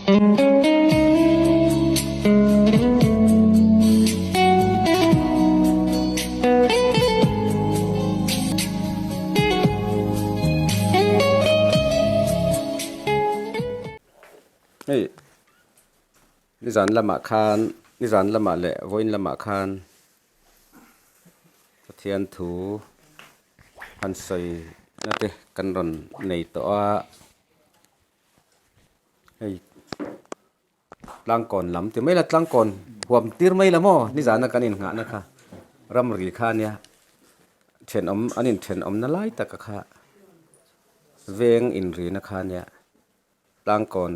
Hei nizan lamah khan nizan lamah leh vawiin lamah khan Pathian thu han sawi na te kan rawn nei tawh a hei tlangkawn lam ti mai la tlangkawn huam tir mai la maw nizana kan innghahna kha ramri kha ania thenawm an inthenawmna lai taka kha veng inrina kha ania tlangkawn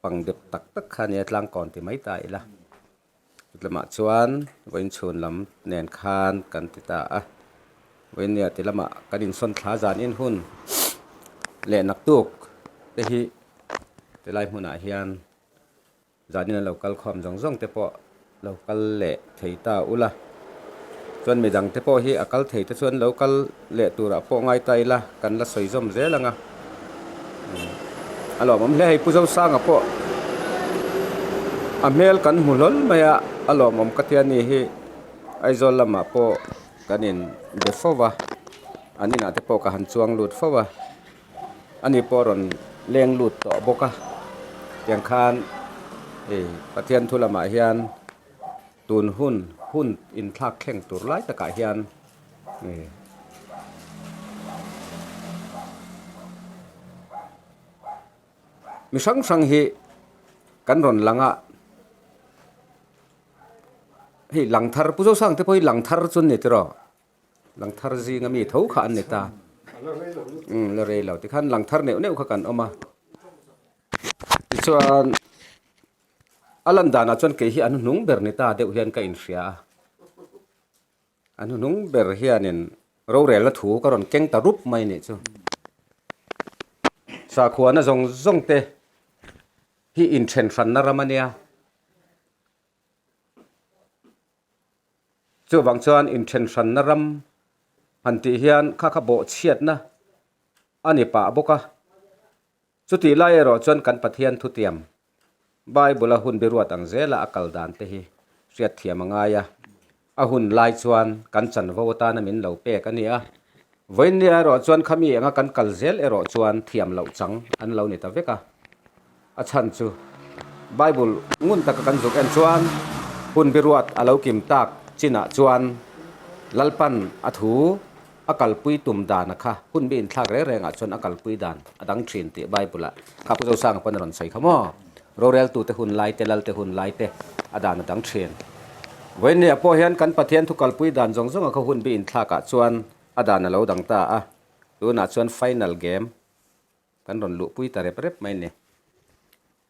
pang dep tak tak kha ania tlangkawn ti mai ta ila lamah chuan vawiin chhun lam nen khan kan ti ta a vawiin nia ti lamah kan insawn thla zan in hun leh naktuk te hi tilai hmunah hian zanin an lo kal khawm zawng zawng te pawh lo kal leh thei ta ula chuan midang te pawh hi a kal thei te chuan lo kal leh turah pawh ngai ta ila kan la sawi zawm zel ang a a lawmawm hle hei Pu Zosanga pawh a hmel kan hmu hlawl mai a a lawmawm ka tia ni hi Aizawl lamah pawh kan in be fo va an inah te pawh ka han chuang lut fo va ani pawh rawn leng lut tawh bawk a tiang khan hei Pathian thu lamah hian tun hun hun inthlak thleng tur lai takah hian Mi hrang hrang hi kan rawn lang a, hei lang thar Pu Zosang te pawh hi lang thar chu an ni tiraw, lang thar zinga mi tho kha an ni ta, umm la rei lo tikhan lang thar neuh neuh kha kan awm a, tichuan a lan danah chuan kei hi an hnung ber ni ta deuh hian ka inhria a. A hnuhnung ber hianin rorelna thu ka rawn keng ta rup mai nih chu. Sakhuana zawng zawng te hi inthen hranna ram a nia. Chuvang chuan inthen hranna ram han tih hian kha kha bawhchhiatna a ni pah bawk a. Chutih lai erawh chuan kan Pathian thutiam, Bible-a hun biruat ang zela a kal dan te hi hriatthiam a ngai a. A hun lai chuan kan chanvo atana min lo pek a ni a. Vawiinnia erawh chuan khami anga kan kal zel erawh chuan thiam loh chang an lo ni ta vek a. A chhan chu Bible ngun taka kan zuk en chuan hun biruat a lo kim tak chinah chuan Lalpan a thu A kalpui tum dana kha hun bi inthlak reng rengah chuan a kalpui dan a dang thin tih Bible-ah kha Pu Zosanga pawn a rawn sawi kha maw? Roreltute hun lai te, Lalte hun lai te a dan a dang thin. Vawiinniah pawh hian kan Pathian thu kalpui dan zawng zawnga kha hun bi inthlakah chuan a dan a lo dang ta a, tunah chuan final game kan rawn luhpui ta rep rep mai ni.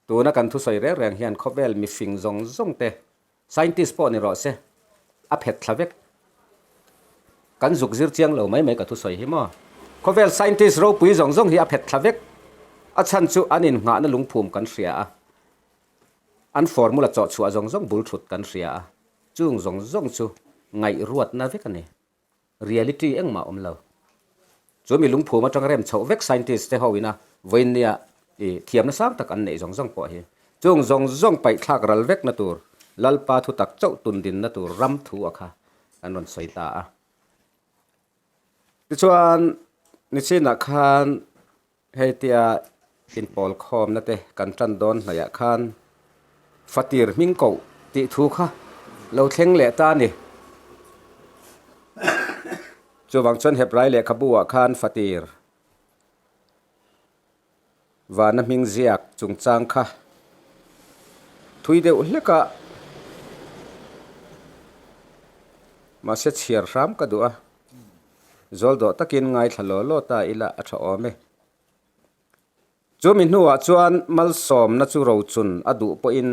Tuna kan thusawi reng reng hian khawvel mifing zawng zawng te Scientist pawh ni rawh se, a phet thla vek. Kan zuk zir chiang lo mai mai ka thusawi hi maw. Khawvel scientist ropui zawng zawng hi a phet thla vek. A chhan chu an innghahna lungphum kan hria a, an formula chawhchhuah zawng zawng bul thut kan hria a, chung zawng zawng chu ngaihruatna vek a ni. Reality engmah awm lo. Chu mi lungphum atanga rem chhoh vek scientist te ho ina vawiinnia i thiamna sang tak an neih zawng zawng pawh hi chung zawng zawng paihthlak ral vekna tur Lalpa thu tak chauh tun dinna tur ram thu a kha an rawn sawi ta a. Tichuan nichinah khan hei tia inpawl khawmna te kan tan dawn hnaihah khan fatir hming koh tih thu kha lo thleng leh ta a ni. Chuvang chuan Hebrai lehkhabu ah khan fatir vana hming ziak chungchang kha thui deuh hlek a, mahse chhiar hram ka duh a. Zawl dawh takin ngaithla law law ta ila a tha awm e. Chu mi hnuah chuan malsawmna chu rochun a duh pawhin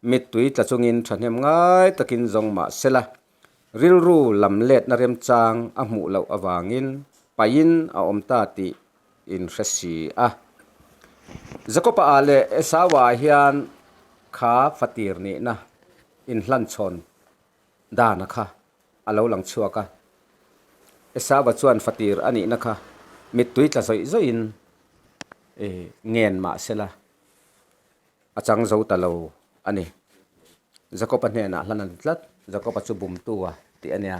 mittui tla chungin thahnem ngai takin zawng mah sela, rilru lam letna remchang a hmuh loh avangin paihin a awm ta tih in hre si a. Jakob-a ah leh Esau-a ah hian kha fatir nihna inhlanchhawn dana kha a lo lang chhuak a. Esauva chuan fatir a nihna kha mittui tla zawih zawihin ngen mah se la. A chang zo ta lo a ni. Jakob-a hnenah hlan a ni tlat. Jakob-a chu bumtu a tih a nia.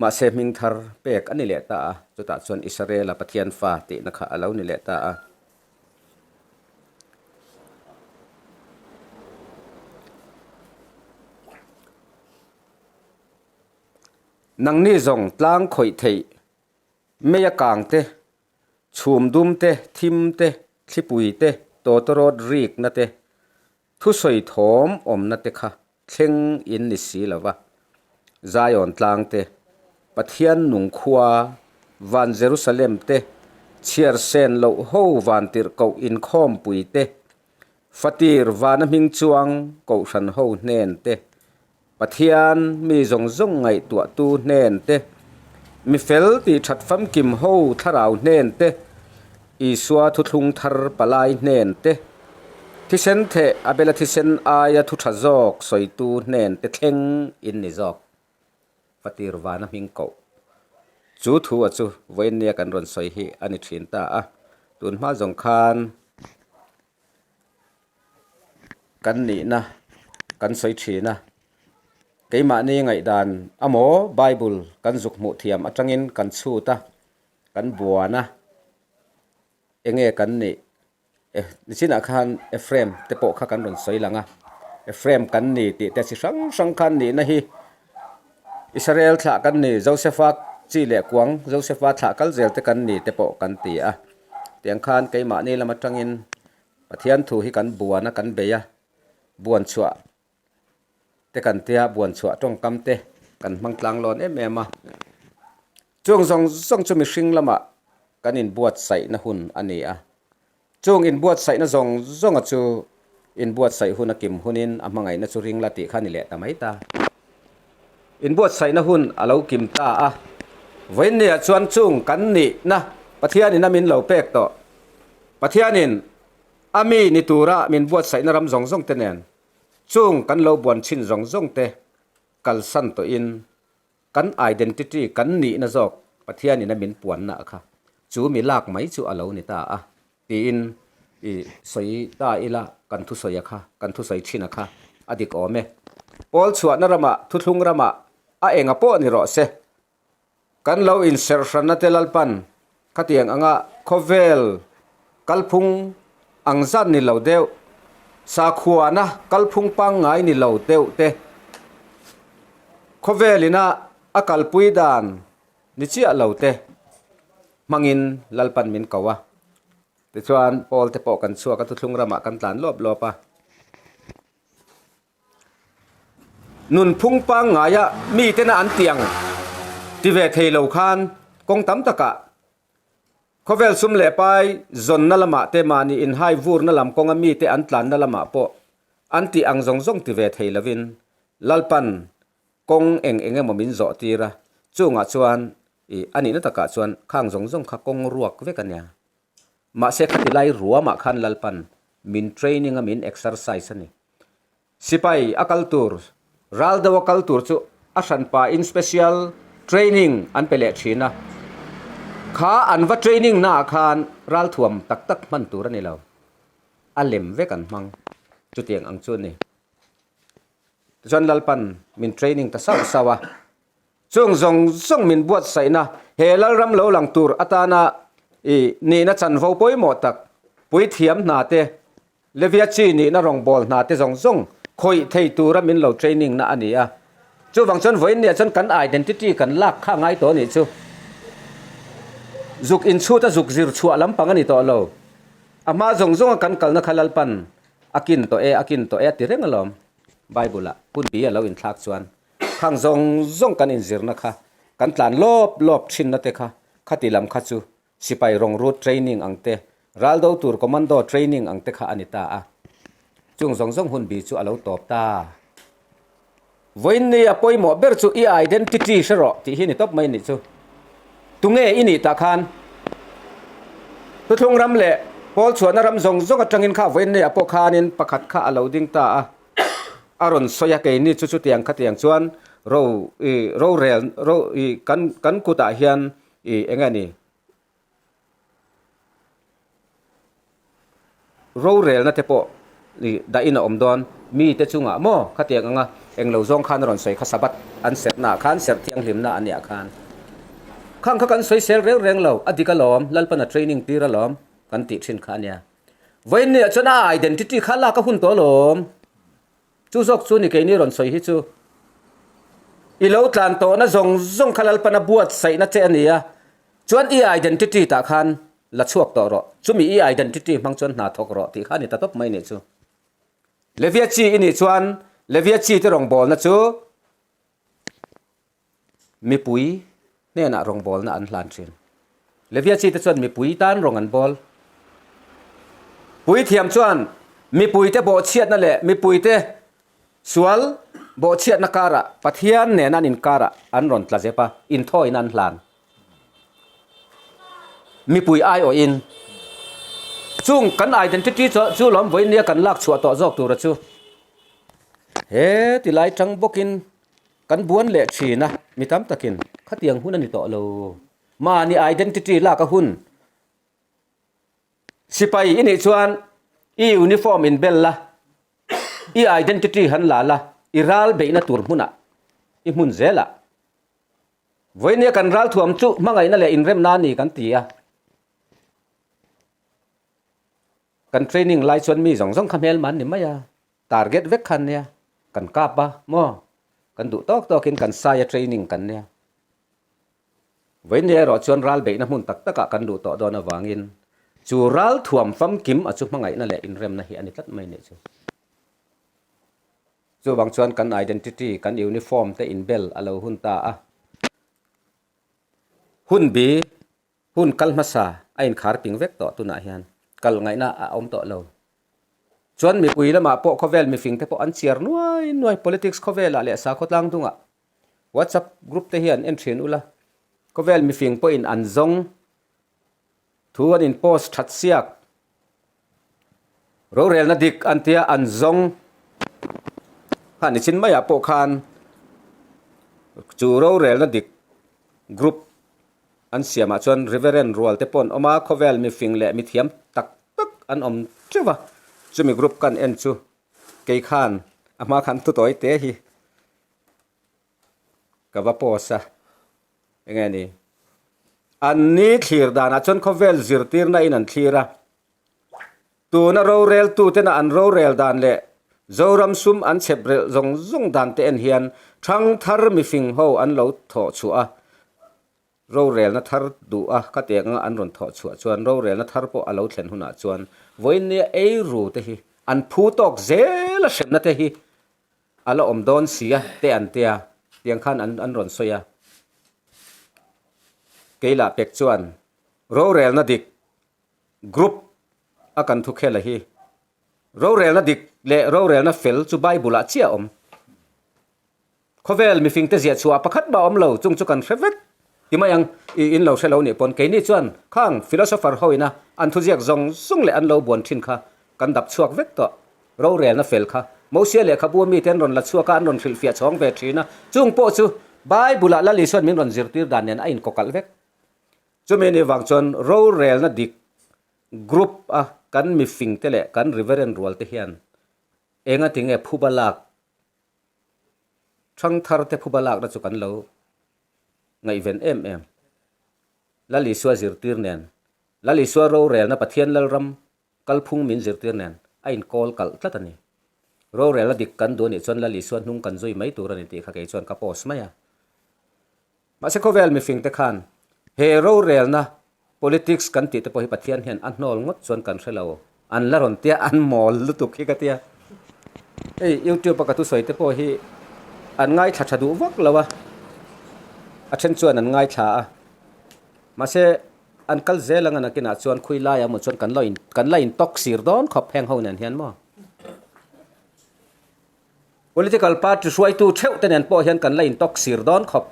Mahse hming thar pek a ni leh ta a, chutah chuan Israel-a Pathian fa tihna kha a lo ni leh ta a. Nangni zawng tlang khawih theih mei a kang te, chhum dum te, thim te, thlipui te, tawtawrawt rikna te, thusawi thawm awmna te kha thleng in ni si lo va. Zion tlang te, Pathian nung khua, van Jerusalem te, chhiar sen loh ho van tirhkoh inkhawmpui te, fatir vana hming chuang kohhran ho hnen te, Pathian mi zawng zawng ngaihtuahtu hnen te, mi fel tih that famkim ho thlarau hnen te, Isua thuthlung thar palai hnen te, thisen theh Abela thisen aia thu tha zawk sawitu hnen te thleng in ni zawk. Fatir vana hming koh. Chu thu a chu vawiinnia kan rawn sawi hi a ni thin ta a, tun hma zawng khan Kan nihna kan sawi thin a, keimahni ngaihdan amaw Bible kan zuk hmuh thiam atangin kan chhut a, kan buan a, enge kan nih nichinah khan Ephraim te pawh kha kan rawn sawi lang a, Ephraim kan ni tih te chi hrang hrang khan nihna hi Israel thlah kan ni, Josepha chi leh kuang Josepha thlah kal zel te kan ni te pawh kan ti a, tiang khan keimahni lam atangin Pathian thu hi kan buan a, kan bei a, buan chhuah te kan tia, buan chhuah tawngkam te kan hmang tlang lawn em em a. Chung zawng zawng chu mihring lamah kan inbuatsaihna hun a ni a. Chung inbuatsaihna zawng zawnga chu inbuatsaih hun a kim hunin a hmangaihna chu ring la tih kha a ni leh ta mai ta. Inbuatsaihna hun a lo kim ta a, vawiinniah chuan chung kan nihna Pathianin a min lo pek tawh. Pathianin a mi ni tura min buatsaihna ram zawng zawng te nen chung kan lo buan chhin zawng zawng te kalsan tawhin kan identity, kan nihna zawk Pathianin a min puanna kha chu mi lak mai chu a lo ni ta a tiin i sawi ta ila kan thusawi a kha, kan thusawi thin a kha a dik awm e. Pawl chhuahna ramah, thuthlung ramah a enga pawh ni rawh se. Kan lo inserh hranna te Lalpan khatiang anga khawvel kalphung ang zat ni lo deuh, sakhuana kalphung pangngai ni lo deuh te khawvel ina a kalpui dan ni chiah lo te hmangin Lalpan min ko a. Tichuan Paul te pawh kan chhuak a, thuthlung ramah kan tlan lawp lawp a. Nunphung pangngaia mitena an tiang ti ve thei lo khan kawng tam takah khawvel sum leh pai zawnna lamah te mahni inhai vurna lam kawnga mite an tlanna lamah pawh an tih ang zawng zawng ti ve thei lovin Lalpan kawng eng eng emaw min zawh tir a, chungah chuan ih a nihna takah chuan khang zawng zawng kha kawng ruak vek a nia. Mahse khati lai ruamah khan Lalpan min training a min exercise a ni. Sipai a kal tur, ral deuh a kal tur chu a hranpa in special training an pe leh thin a. Kha an va training naah khan ralthuam tak tak hman tur a ni lo. A lem vek an hmang. Chutiang ang chu a ni. Tichuan Lalpan min training ta sauh sauh a. Chung zawng zawng min buatsaihna he Lalram lo lang tur atana i nihna chanvo pawimawh tak, puithiam hna te, Levia chi nihna rawngbâwl hna te zawng zawng khawih thei tura min lo training na a ni a. Chuvang chuan vawiinniah chuan kan identity kan lak kha a ngai tawh a nih chu. Zuk inchhut a zuk zir chhuah lampang a ni tawh lo. A hma zawng zawnga kan kalna kha Lalpan a kin tawh e, a kin tawh e a ti reng alawm. Bible-ah hun bi a lo inthlak chuan Khang zawng zawng kan inzirna kha, kan tlan lawp lawp thinna te kha, khati lam kha chu sipai rawng rut training ang te, ral do tur commando training ang te kha a ni ta a. Chung zawng zawng hun bi chu a lo tawp ta. Vawiinni a pawimawh ber chu i identity hre rawh tih hi ni tawp mai nih chu. Tunge i nih tah khan Thuthlung ram leh Pawl chhuahna ram zawng zawng atangin kha vawiinni ah pawh khanin pakhat kha a lo ding ta a. A rawn sawi a, keini chu chutiang khatiang chuan ro i rorel ro i kan kan kutah hian i eng nge ni rorelna te pawh I dahin a awm dawn. Mite chungah maw khatiang anga englo zawng khan a rawn sawi kha Sabbath an serhnaah khan serh thianghlimna a niah khan khang kha kan sawi sel reng reng lo, a dik alawm, Lalpan a training tir alawm kan tih thin kha a nia. Vawiin niah chuan a identity kha lak a hun tawh alawm. Chu zawk chu ni keini rawn sawi hi chu i lo tlan tawhna zawng zawng kha Lalpan a buatsaihna che a ni a, chuan i identity tah khan La chhuak tawh rawh. Chumi i identity hmang chuan hna thawk rawh tih kha a ni ta tawp mai nih chu. Levia chi i nih chuan Levia chi te rawngbawlna chu mipui hnenah rawngbawlna an hlan thin. Levia chi te chuan mipui tan rawng an bawl. Puithiam chuan mipuite bawhchhiatna leh mipuite sual bawhchhiatna karah Pathian nena an inkarah an rawn tla zep a, inthawina an hlan. Mipui aiawhin chung kan identity chu lawm vawiin nia kan lak chhuah tawh zawk tura chu he ti lai tang bawkin kan buan leh thin a, mi tam takin khatiang hun a ni tawh lo. Mahni identity lak a hun sipai i nih chuan i uniform inbel la, i identity han la la, i ral beihna tur hmunah i hmun zelah. Vawinia kan ralthuam chu hmangaihna leh inremna a ni kan ti a. Kan training lai chuan mi zawng zawng kha hmelma an ni mai a, target vek kha an nia, kan kap a maw, kan duh tawk tawkin kan sai a training kan nia. Vawinia erawh chuan ral beihna hmun tak takah kan luh tawh dawn avangin chu ralthuam famkim a chu hmangaihna leh inremna hi a ni tlat mai nih chu. Chuvang chuan kan identity, kan uniform te inbel a lo hun ta a. Hun bi, hun kal hmasa a inkhar ping vek tawh tunah hian kal ngaihna a awm tawh lo. Chuan mipui lamah pawh khawvel mifing te pawh an chiar nuai nuai politics khawvelah leh sakhaw tlang dungah WhatsApp group te hian en thin ula khawvel mifing pawhin an zawng Thu an in post that siak. Rorelna dik an tia an zawng. Kha ni chin maiah pawh khan chu rorelna dik group an siamah chuan Reverend rual te pawh an awm a, khawvel mifing leh mithiam tak tak an awm teuh a. Chumi group kan en chu kei khan a hma khan thutawi te hi ka va post a. Enge ni? An ni thlir danah chuan khawvel zirtirna in an thlir a. Tuna roreltu tena an rorel dan leh Zoram sum an chhep relh zawng zawng dan te en hian thangthar mifing ho an lo thawh chhuah a. Rorelna thar duh a khatiang anga an rawn thawh chhuah chuan rorelna thar pawh a lo thlen hunah chuan vawiin eiru te hi an phu tawk zel a hremna te hi A la awm dawn si a te an tia, tiang khan an an rawn sawi a. Keilah pek chuan rorelna dik group a kan thu khel a hi. Rorelna dik leh rorelna fel chu Bible ah chiah a awm. Khawvel mifing te ziah chhuah pakhat mah a awm lo, chung chu kan hre vek. Ti mai ang, i in lo hre lo nih pawn keini chuan khang philosopher ho ina an thuziak zawng zawng leh an lo buan thin kha kan dap chhuak vek tawh. Rorelna fel kha Mosia lehkhabu mite an rawn la chhuak a, an rawn hrilhfiah chhawng ve thin a, chung pawh chu Bible-ah Lal Isua'n min rawn zirtir dan nen a inkawkalh vek. Chumi ni vang chuan rorelna dik group a kan mifingte leh kan reverend rualte hian engatinge phuba lak thangtharte phuba lakna chu kan lo ngaihven em em. Lal Isua zirtir nen, Lal Isua rorelna Pathian Lalram kalphung min zirtir nen a inkawl kalh tlat a ni. Rorelna dik kan duh anih chuan Lal Isua hnung kan zui mai tur a ni tih kha kei chuan ka post mai a. Mahse khawvel mifing te khan he rorelna politics kan tih te pawh hi Pathian hian a hnawl ngawt chuan kan hre lo. An la rawn tia an mawl lutuk hi ka tia. Hei YouTube a ka thusawi te pawh hi an ngaithla tha duh vak lo a, a then chuan an ngaithla a. Mahse an kal zel anga nakinah chuan khui laiah emaw chuan kan lo in kan la intawk sir dawn khawp heng ho nen hian maw. Political party hruaitu theuh te nen pawh hian kan la intawk sir dawn khawp.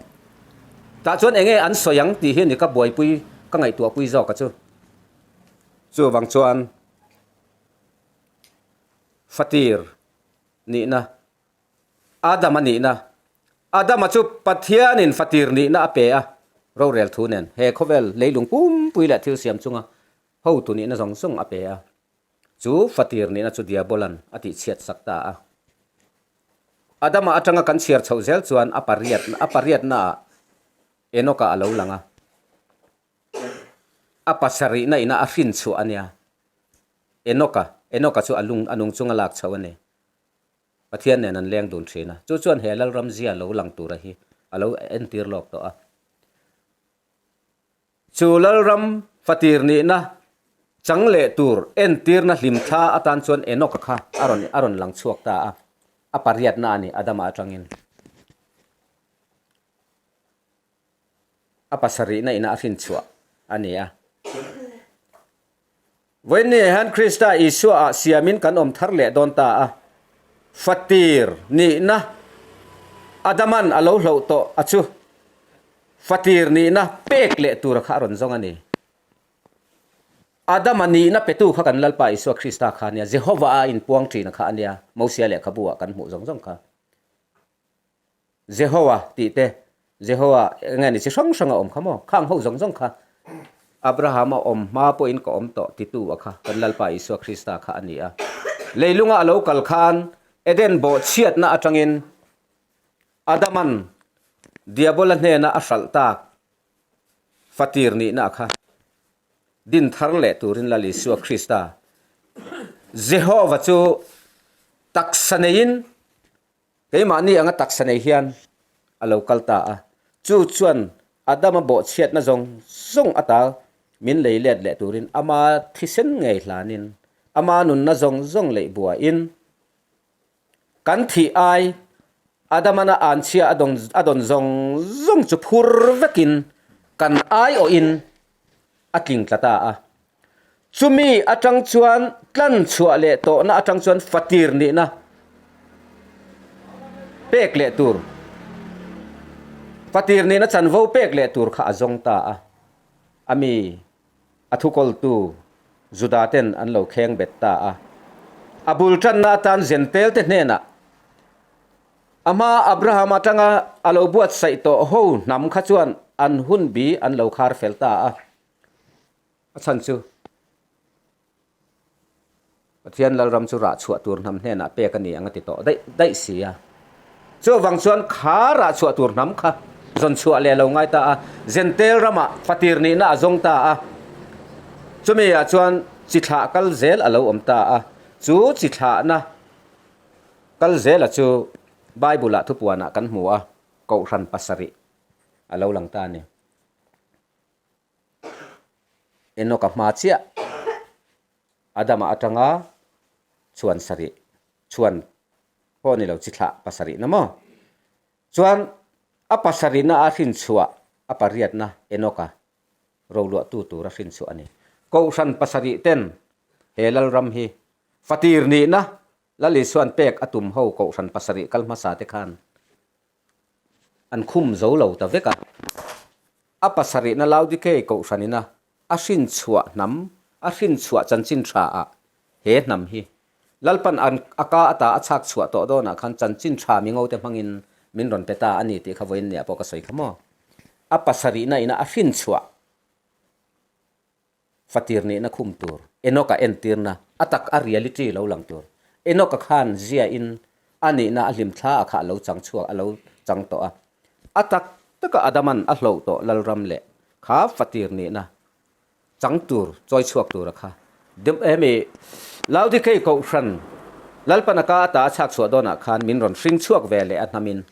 Tah chuan enge an sawi ang tih hi ni ka buaipui ka ngaihtuahpui zawk a chu. Chuvang chuan fatir nihna Adama nihna Adama chu Pathianin fatir nihna a pe a, rorel thu nen he khawvel leilung pumpui leh thil siam chunga hotu nihna zawng zawng a pe a. Chu fatir nihna chu Diabolan a tihchhiat sak ta a. Adama atanga kan chhiar chhoh zel chuan a pariat a pariatnaah Enoka a lo lang a. A pasarihna ina a hrin chhuah a nia. Enoka, Enoka chu a lung a nung chunga lak chhoh a ni. Pathian nen an leng dun thin a. Chu chuan he Lalram zia lo lang tura hi a lo entir lawk tawh a. Chu Lalram fatir nihna chang leh tur entirna hlimthla atan chuan Enoch-a kha a rawn a rawn lang chhuak ta a, a pariatna a ni Adama atangin. A pasarihna ina a hrinchhuah a ni a. Vawiin hian Krista Isua-ah siamin kan awm thar leh dawn ta a. Fatir nihna Adaman a lo hloh tawh a chu fatir nihna pek leh tura kha a rawn zawng a ni. Adama nihna petu kha kan Lalpa Isua Krista kha a nia, Jehovah-a inpuang ṭhina kha a nia, Mosia lehkhabu-ah kan hmuh zawng zawng kha. Jehowa tih te, Jehowa eng nge ni chi hrang hrang a awm kha maw? Khang ho zawng zawng kha Abrahama awm hma pawhin ka awm tawh titu a kha kan Lalpa Isua Krista kha a ni a. Leilunga a lo kal khan Eden bawhchhiatna atangin Adaman Diabola hnena a hralh tak fatir nihna kha din thar leh turin Lal Isua Krista Jehova chu taksa neiin Keimahni anga taksa nei hian a lo kal ta a, chu chuan Adama bawhchhiatna zawng zawng ata min lei let leh turin ama thisen ngei hlanin, ama nunna zawng zawng leih buaiin kan thih ai Adamana anchhia a dawn a dawn zawng zawng chu phur vekin kan aiawhin a tling tla ta a. Chumi atang chuan tlan chhuah leh tawhna atang chuan fatir nihna pek leh tur, fatir nihna chanvo pek leh tur kha a zawng ta a. A mi a thukawltu Juda ten an lo kheng bet ta a. A bul tanna atan Zentel te hnenah a hma Abraham atanga a lo buatsaih tawh ho hnam kha chuan an hun bi an lo khar fel ta a. A chhan chu Pathian Lalram chu rah chhuah tur hnam hnenah pek a ni ang a ti tawh daih daih si a. Chuvang chuan kha rah chhuah tur hnam kha zawn chhuah leh lo ngai ta a, Zentel ramah fatir nihna a zawng ta a. Chumi ah chuan chi thlah kal zel a lo awm ta a, chu chi thlahna kal zela chu Bible-ah thupuanah kan hmu a, Kohhran pasarih a lo lang ta a ni. Enoch-a hma chiah Adama atanga chhuan sarih, chhuan pawh ni lo chi thlah pasarih na maw? Chuan a pasarihna a hrin chhuah a pariatna Enoch-a roluahtu tura hrin chhuah a ni. Kohhran pasarih ten he Lalram hi fatir nihna Lal Isua'n pek a tum ho kohhran pasarih kal hmasa te khan An khum zo lo ta vek a. A pasarihna Laodikei kohhranina a hrinchhuah hnam, a hrinchhuah chanchin tha ah he hnam hi Lalpan an a ka ata a chhak chhuah tawh dawnah khan chanchin tha mi ngote hmangin min rawn pe ta a ni tih kha vawiin nia pawh ka sawi kha maw. A pasarihna ina a hrinchhuah. Fatir nihna khum tur, Enoch-a entirna, a tak a reality lo lang tur. Enoch-a khan ziain a nihna a hlimthla a kha a lo chang chhuak, a lo chang tawh a. A tak taka Adaman a hloh tawh Lalram leh kha fatir nihna chang tur, chawi chhuak tura kha hemi Laodikei Kohhran Lalpan a ka ata a chhak chhuah dawnah khan min rawn hring chhuak ve leh a hnamin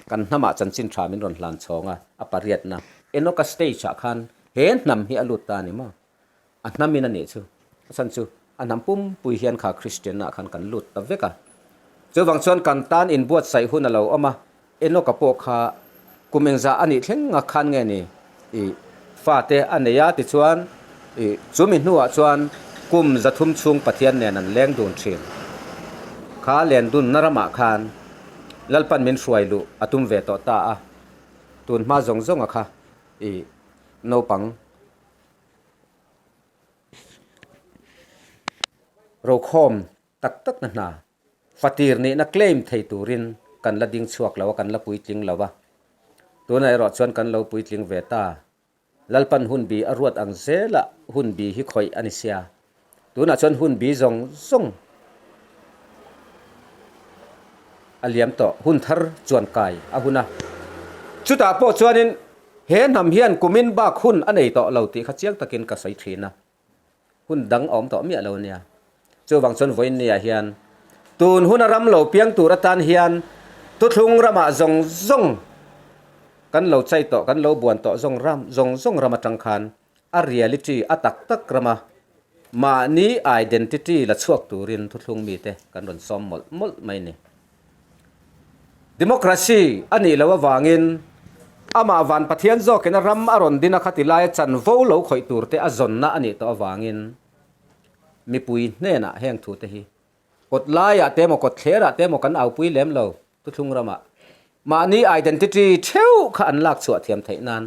kan hnamah chanchin tha min rawn hlan chhawng a, a pariatna Enoch-a stage-ah khan He hnam hi a lut ta a ni maw? A hnamin a nih chu. A chhan chu a hnam pumpui hian kha Kristianna ah khan kan lut ta vek a. Chuvang chuan kan tan inbuatsaih hun a lo awm a, Enoch-a pawh kha kum engzah a nih thleng ngak khan nge ni i fate a nei a tichuan i chumi hnuah chuan kum 300 chhung Pathian nen an leng dun thin. Kha len dunna ramah khan Lalpan min hruai luh a tum ve tawh ta a, tun hma zawng zawnga kha I naupang rokhawm tak tak na hna fatir nihna claim thei turin kan la ding chhuak lo a, kan la puitling lo a. Tunah erawh chuan kan lo puitling ve ta. Lalpan hun bi a ruat ang zela hun bi hi khawih a ni sia. Tunah chuan hun bi zawng zawng a liam tawh, hun thar chuan kai a hun a. Chutah pawh chuanin he hnam hian kumin bak hun a nei tawh lo tih kha chiang takin ka sawi thin a. Hun dang a awm tawh miah lo nia. Chuvang chuan vawiinniah hian tun huna ram lo piang tur atan hian thuthlung ramah zawng zawng kan lo chai tawh, kan lo buan tawh zawng ram zawng zawng ram atang khan a reality a tak tak rama mahni identity la chhuak turin thuthlung mite kan rawn sawm mawlh mawlh mai ni. Democracy a nih loh avangin amah van Pathian zawkin a ram a rawn din a khati laia chanvo lo khawih tur te a zawnna a nih tawh avangin mipui hnenah heng thu te hi kawt laiah te emaw kawt thlerah te emaw kan aupui lem lo thuthlung ramah mahni identity theuh kha an lak chhuah thiam theih nan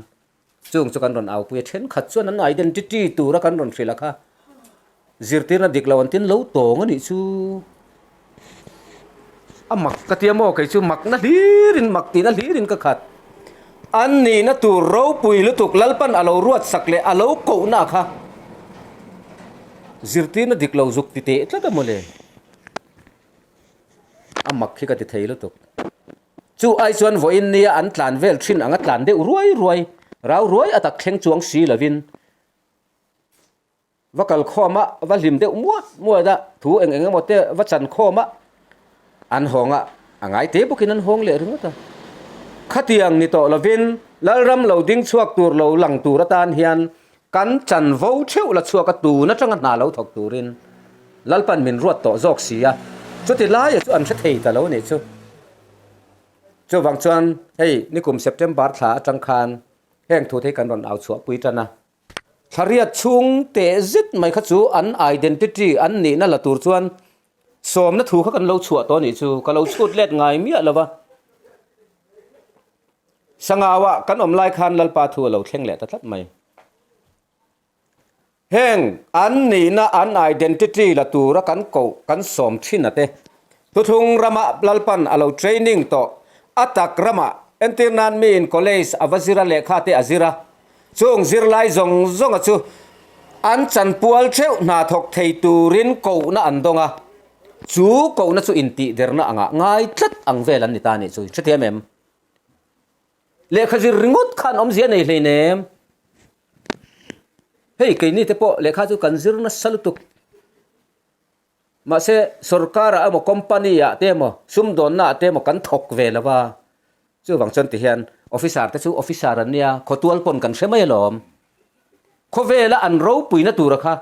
chung chu kan rawn aupui a thenkhat chuan an identity tura kan rawn hrilh a kha zirtirna dik lo an tin lo tawng a nih chu a mak ka tia maw kei chu makna hlirin mak tihna hlirin ka khat an nihna tur ropui lutuk lalpan a lo ruat sak leh a lo kohna kha zirtirna dik lo zuk ti teh tlat a mawle a mak hi ka ti thei lutuk. Chu ai chuan vawiin nia an tlan vel thin anga tlan deuh ruai ruai, rau ruai a tak thleng chuang si lovin va kal khawm a, va hlim deuh muat muat a, thu eng eng emaw te va chan khawm a, an hawng a, a ngai te bawkin an hawng leh ringawt a. Khatiang ni tawh lovin Lalram lo ding chhuak tur lo lang tur atan hian kan chanvo theuh la chhuak a, tun atanga hna lo thawk turin Lalpan min ruat tawh zawk si a, chuti laia chu an hre thei ta lo nih chu. Chuvang chuan hei nikum September thla atang khan heng thu te hi kan rawn au chhuah pui tan a. Thlariat chhung teh zet mai kha chu an identity an nihna la tur chuan sawmna thu kha kan lo chhuah tawh nih chu, ka lo chhut let ngai miah lo va. Sangauah kan awm lai khan Lalpa thu a lo thleng leh ta tlat mai. Heng an nihna an identity la tura kan koh kan sawm thin a te. Thuthlung rama Lalpan a lo training tawh a tak ramah entir nan miin college a va zir a lehkha te a zir a, chung zirlai zawng zawnga chu an chanpual theuh hna thawk thei turin kohna an dawng a, chu kohna chu intihderna angah ngai tlat ang vel an ni ta nih chu hrethiam em? Lehkha zir ringawt khan awmzia nei hleinem. Hei keini te pawh lehkha chu kan zir nasa lutuk. Mahse sorkarah emaw company ah te emaw sumdawnna ah te emaw kan thawk ve lo va. Chuvang chuan ti hian officer te chu officer an nia, khawtual pawn kan hre mai alawm. Khawvela an ropuina tura kha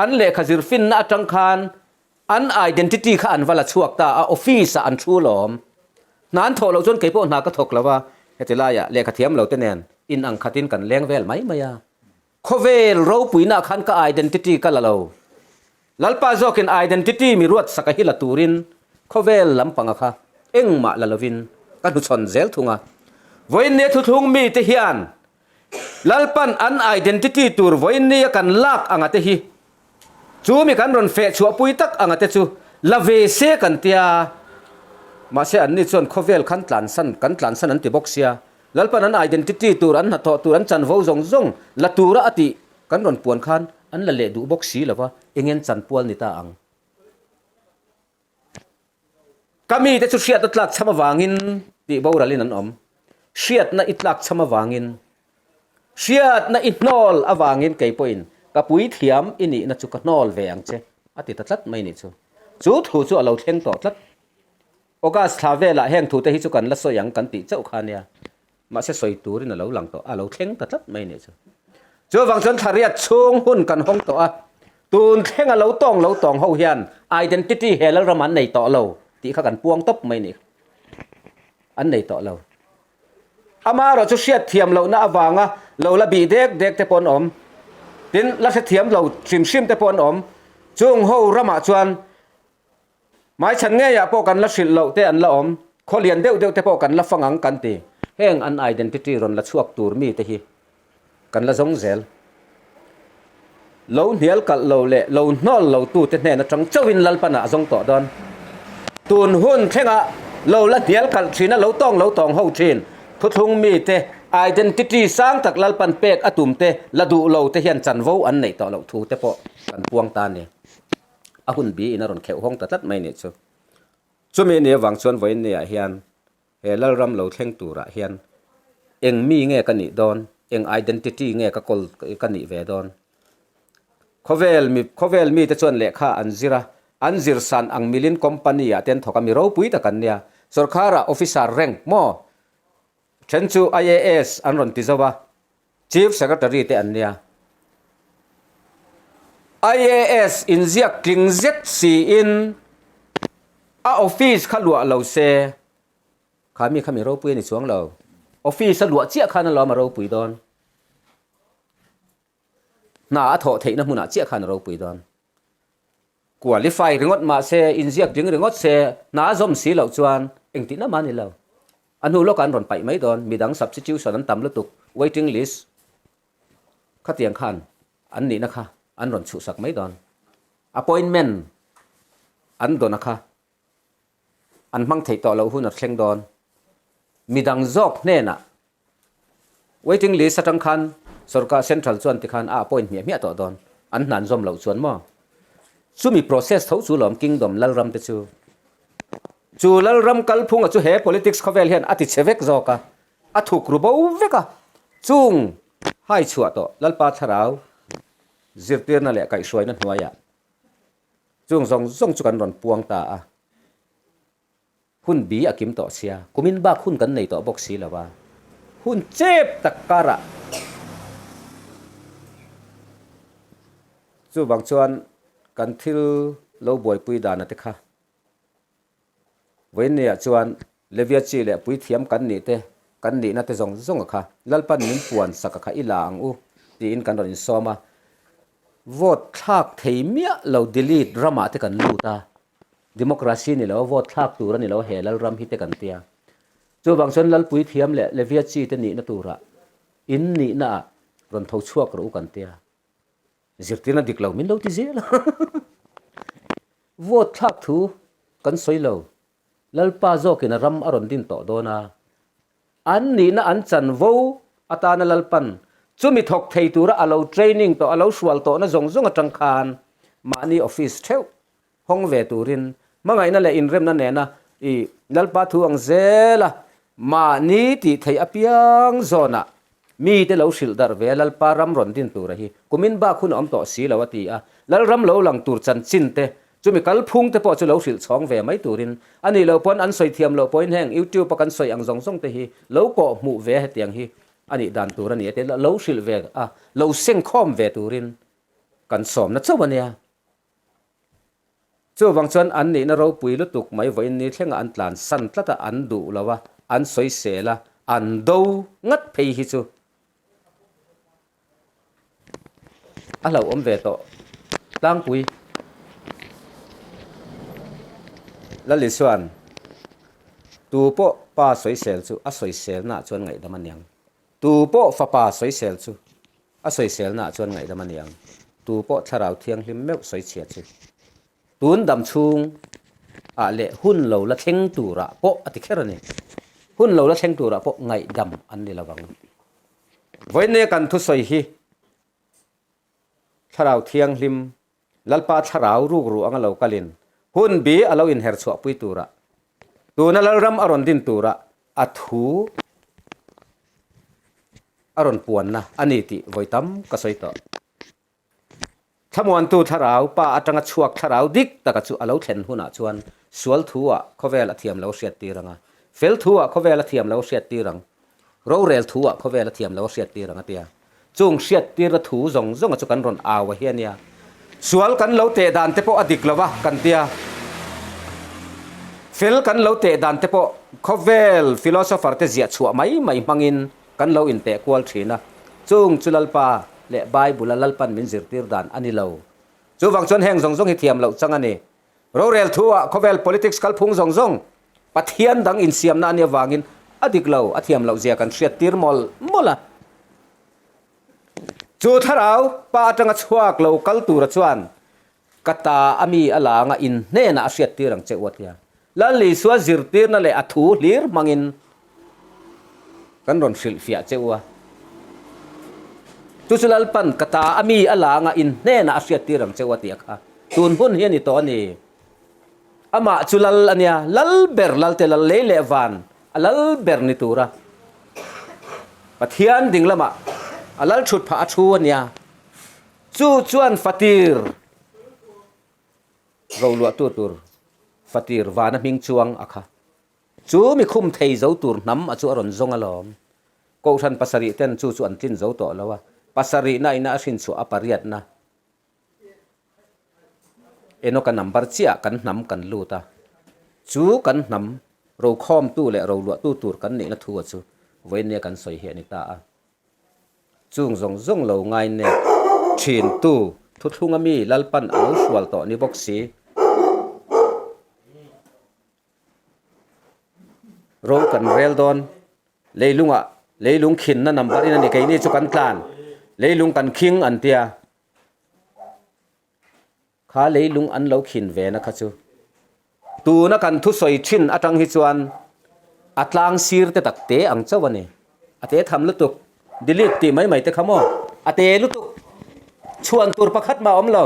an lehkha zir finna atang khan An identity kha an va la chhuak ta a, office ah an thu lawm. Hna an thawh loh chuan kei pawh hna ka thawk lo a, heti laiah lehkha thiam lo te nen in ang khatin kan leng vel mai mai a. Khawvel ropuina ah khan ka identity ka la lo. Lalpa zawkin identity mi ruat sak a hi la turin khawvel lampanga kha engmah la lovin ka hnuchhawn zel thung a. Vawiinnia thuthlung mite hian Lalpan an identity tur vawiinnia kan lak anga te hi Chu mi kan rawn feh chhuahpui tak anga te chu la ve se kan tia. Mahse anni chuan khawvel khan tlansan kan tlansan an ti bawk sia. Lalpan an identity tur an hnathawh tur an chanvo zawng zawng la tura a tih kan rawn puan khan an la leh duh bawk si lova engen chanpual ni ta ang. Ka mite chu hriatna tlak chham avangin tih boralin an awm. Hriatna i tlak chham avangin, hriatna i hnawl avangin kei pawhin ka puithiam i nihna chu ka hnawl ve ang che, a ti ta tlat mai nih chu. Chu thu chu a lo thleng tawh tlat. August thla velah heng thute hi chu kan la sawi ang kan tih chauh kha nia. Mahse sawi turin a lo lang tawh, a lo thleng ta tlat mai nih chu. Chuvang chuan thlariat chhung hun kan hawng tawh a, tun thlenga lo tawng lo tawng ho hian identity he Lalram an nei tawh lo tih kha kan puang tawp mai nih. An nei tawh lo. Amaherawh chu hriat thiam lohna avanga lo la bih dek dek te pawh an awm. Tin, la hrethiam lo hrim hrim te pawh an awm. Chung ho ramah chuan Hmaichhan ngeiah pawh kan la hrilh loh te an la awm, khaw lian deuh deuh te pawh kan la fang ang kan ti. Heng an identity rawn la chhuak tur mi te hi kan la zawng zel. Lo hnial kalh lo leh lo hnawl lo tu te hnen atang chauhin Lalpanah a zawng tawh dawn. Tun hun thlengah lo la hnial kalh thin a, lo tawng lo tawng ho thin. Thuthlung mi te identity sang tak Lalpan pek a tum te la duh lo te hian chanvo an neih tawh loh thu te pawh kan puang ta a ni. A hun bi in a rawn kheuh hawng ta tlat mai nih chu. Chumi ni avang chuan vawiin ni ah hian he Lalram lo thleng turah hian eng mi nge ka nih dawn, eng identity nge ka kawl ka nih ve dawn. Khawvel mi khawvel mite chuan lehkha an zir a, an zir san ang milin company ah te an thawk a, mi ropui tak an nia. Sorkharah officer rank maw then chu IAS an rawn ti zo a, Chief Secretary te an nia. IAS inziak tling zet siin a office kha luah lo se, kha mi kha mi ropui a ni chuang lo. Office a luah chiah khan alawm a ropui dawn. Hna a thawh theihna hmunah chiah khan a ropui dawn. Qualify ringawt mah se, inziak tling ringawt se, hna a zawm si loh chuan engtihna mah a ni lo. A hnu lawkah an rawn paih mai dawn, midang substitution an tam lutuk, waiting list khatiang khan an nihna kha an rawn chhuhsak mai dawn. Appointment an dawna kha an hmang theih tawh loh hun a thleng dawn. Midang zawk hnenah waiting list atang khan sorkar central chuan tikhan a appoint hmiah hmiah tawh dawn, an hna an zawm loh chuan maw? Chumi process tho chu lawm kingdom lalram te chu. Chu lalram kalphunga chu he politics khawvel hian a ti chhe vek zawk a, a thuk ru bo vek a, chung hai chhuah tawh Lalpa thlarau zirtirna leh kaihhruaina hnuaiah chung zawng zawng chu kan rawn puang ta a. Hun bi a kim tawh sia, kumin bak hun kan nei tawh bawk si lo a, hun chep tak karah chuvang chuan kan thil lo buaipui dana te kha vawiinniah chuan Levia chi leh puithiam kan nih te, kan nihna te zawng zawng a kha Lalpan min puan sak a kha i la ang u tiin kan rawn insawm a, vote thlak thei miah lo delete ramah te kan lut a. Democracy ni lo, vote thlak tur a ni lo he Lalram hi te kan tia. Chuvang chuan Lalpui thiam leh Levia chi te nihna turah in nihna ah rawn tho chhuak rawh u kan tia. Zirtirna dik lo min lo ti zel a. Vote thlak thu kan sawi lo. Lalpa zawkin a ram a rawn din tawh dawn a. An nihna an chanvo atana Lalpan chumi thawk thei tura a lo training tawh, a lo hrual tawhna zawng zawng atang khan mahni office theuh hawng ve turin hmangaihna leh inremna nena i Lalpa thu ang zela mahni tih theih apiang zawnah mite lo hrilh darh ve a, Lalpa ram rawn din tura hi kumin bak hun a awm tawh si lo a ti a, Lalram lo lang tur chanchin te chumi kalphung te pawh chu lo hrilh chhawng ve mai turin a nih loh pawn an sawi thiam loh pawhin heng YouTube a kan sawi ang zawng zawng te hi lo kawh hmuh ve hetiang hi a nih dan tur a ni a ti a, lo hrilh ve a, lo sengkhawm ve turin kan sawmna chauh a nia. Chuvang chuan an nihna ropui lutuk mai vawiin ni thlengah an tlan san tlat a, an duh lo a, an sawisel a, an do ngat phei hi chu a hlauhawm ve tawh tlangpui. Lali chuan tu pawh pa sawisel chu a sawiselnaah chuan ngaihdam a niang. Tu pawh fapa sawisel chu A sawiselnaah chuan ngaihdam a ni ang. Tu pawh thlarau thianghlim meuh sawichhia chu tun dam chhung ah leh hun lo la thleng turah pawh a ti kher a ni. Hun lo la thleng turah pawh ngaihdam an ni lo vang. Vawiinne kan thusawi hi thlarau thianghlim Lalpa thlarau rukru anga lo kalin hun bi a lo inher chhuahpui turah, tuna Lalram a rawn din turah a thu a rawn puanna a ni tih vawi tam ka sawi tawh. Thlamuantu thlarau pa atanga chhuak thlarau dik taka chu a lo thlen hunah chuan sual thu-ah khawvel a thiam lo hriattir ang a, fel thu-ah khawvel a thiam lo hriattir ang. Rorel thu-ah khawvel a thiam lo a hriattir ang a tia. Chung hriattirna thu zawng zawnga chu kan rawn au a hi a nia. Sual kan lo teh dan te pawh a dik lo a kan tia. Fel kan lo teh dan te pawh khawvel philosopher te ziah chhuah mai mai hmangin kan lo inteh kual thin a. Chung chu Lalpa leh Bible-a Lalpan min zirtir dan a ni lo. Chuvang chuan heng zawng zawng hi thiam loh chang a ni. Rorel thu-ah khawvel politics kalphung zawng zawng Pathian dang insiamna a nih avangin a dik lo, a thiam loh zia kan hriattir mawlh mawlh a. Chu thlarau pa atanga chhuak lo kal tura chuan ka ta a mi a la anga in hnenah a hriattir ang che u a tia. Lal Isua zirtirna leh a thu hlir hmangin kan rawn hrilhfiah che u a. Chu chu Lalpan ka ta a mi a la anga in hnenah a hriattir ang che u a tia kha. Tun hun hi a ni tawh a ni. Amah chu lal a nia, lal ber lalte lal lei leh van a lal ber ni tura Pathian ding lamah a lal thut phah a thu a nia. Chu chuan fatir roluahtu tur fatir vana hming chuang a kha. Chu mi khum thei zo tur hnam a chu a rawn zawng alawm. Kohhran pasarih ten chu chu an tlin zo tawh lo a, pasarihna ina a hrinchhuah a pariatna Enoka number chiah kan hnam kan lut a, chu kan hnam rokhawmtu leh roluahtu tur kan nihna thu a chu vawinia kan sawi hi a ni ta a. Chung zawng zawng lo ngai nek thintu thuthlunga mi Lalpan a lo hrual tawh ni bawk si. Ro kan rel dawn. Leilungah leilung khinna number in a ni. Keini chu kan tlan. Leilung kan khing an tia. Kha leilung an lo khin ve na kha chu. Tuna kan thusawi thin atang hi chuan a tlang sir te tak te ang chauh a ni. A te tham lutuk. Delete tih mai mai te kha maw? A te lutuk. Chhuan tur pakhat mah a awm lo.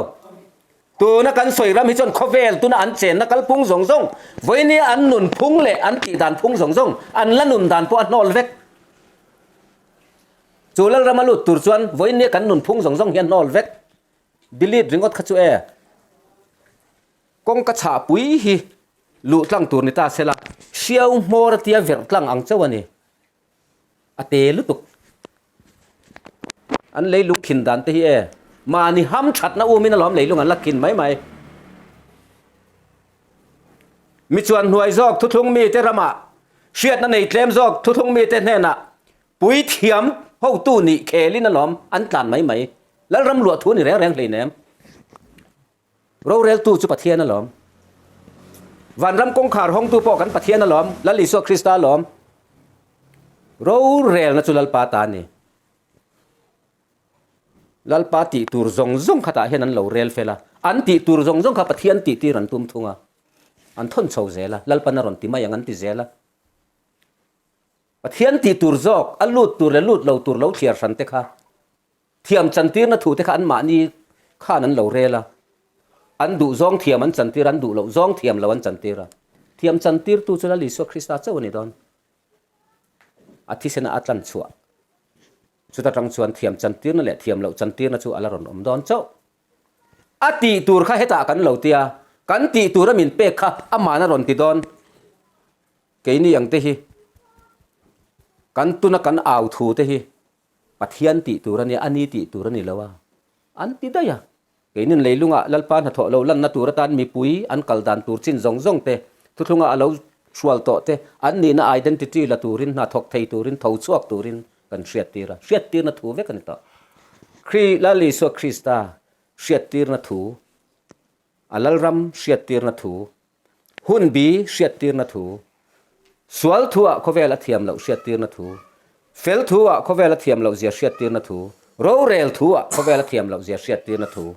Tuna kan sawi ram hi chuan khawvel tuna an chenna kalphung zawng zawng, vawinia an nun phung leh an tih dan phung zawng zawng, an la nun dan pawh a hnawl vek. Chu Lalram a lut tur chuan vawinia kan nun phung zawng zawng hi a hnawl vek. Delete ringawt kha chu e. Kawngka chhahpui hi luh tlang tur ni ta sela, hriau hmawr atia verh tlang ang chauh a ni. A te lutuk. An leilung khin dan te hi e. Mahni ham thatna umin alawm leilung an la khin mai mai. Mi chuan hnuai zawk thuthlung mite ramah hriatna nei tlem zawk thuthlung mite hnenah puithiam hotu nih khelin alawm an tlan mai mai. Lalram luah thu a ni reng reng hleinem. Roreltu chu Pathian alawm. Vanram kawngkhar hawngtu pawh kan Pathian alawm, Lal Isua Krista alawm. Rorelna chu Lalpa ta a ni. Lalpa tih tur zawng zawng khatah hian an lo rel fel a, an tih tur zawng zawng kha Pathian tih tir an tum thung a, an thawn chho zel a, Lalpan a rawn ti mai ang an ti zel a. Pathian tih tur zawk, a lut tur leh lut lo tur lo thliar hran te kha Thiam chantirna thute kha anmahni khan an lo rel a, an duh zawng thiam an chantir a, an duh loh zawng thiam lo an chantir a. Thiam chantirtu chu Lal Isua Krista chauh a ni dawn. A thisena a tlan chhuah chuta tang chuan thiam chantirna leh thiam loh chantirna chu a la rawn awm dawn chauh. A tih tur kha hetah kan lo tia, kan tih tura min pek kha aman a rawn ti dawn. Keini ang te hi kan tuna kan au thu te hi Pathian tih tur a nia, a ni tih tur a ni lo a, an ti daih a. Keinin leilungah Lalpa hnathawh lo lanna tur atan mipui an kal dan tur chin zawng zawng te, thuthlunga a lo hrual tawh te, an nihna identity la turin, hna thawk thei turin, tho chhuak turin kan hriattir a. Hriattirna thu vek a ni tawh. Kri Lal Isua Krista hriattirna thu, a Lalram hriattirna thu, Hunbi hriattirna thu, sual thuah khawvel a thiam loh hriattirna thu, fel thuah khawvel a thiam loh zia hriattirna thu, rorel thuah khawvel a thiam loh zia hriattirna thu.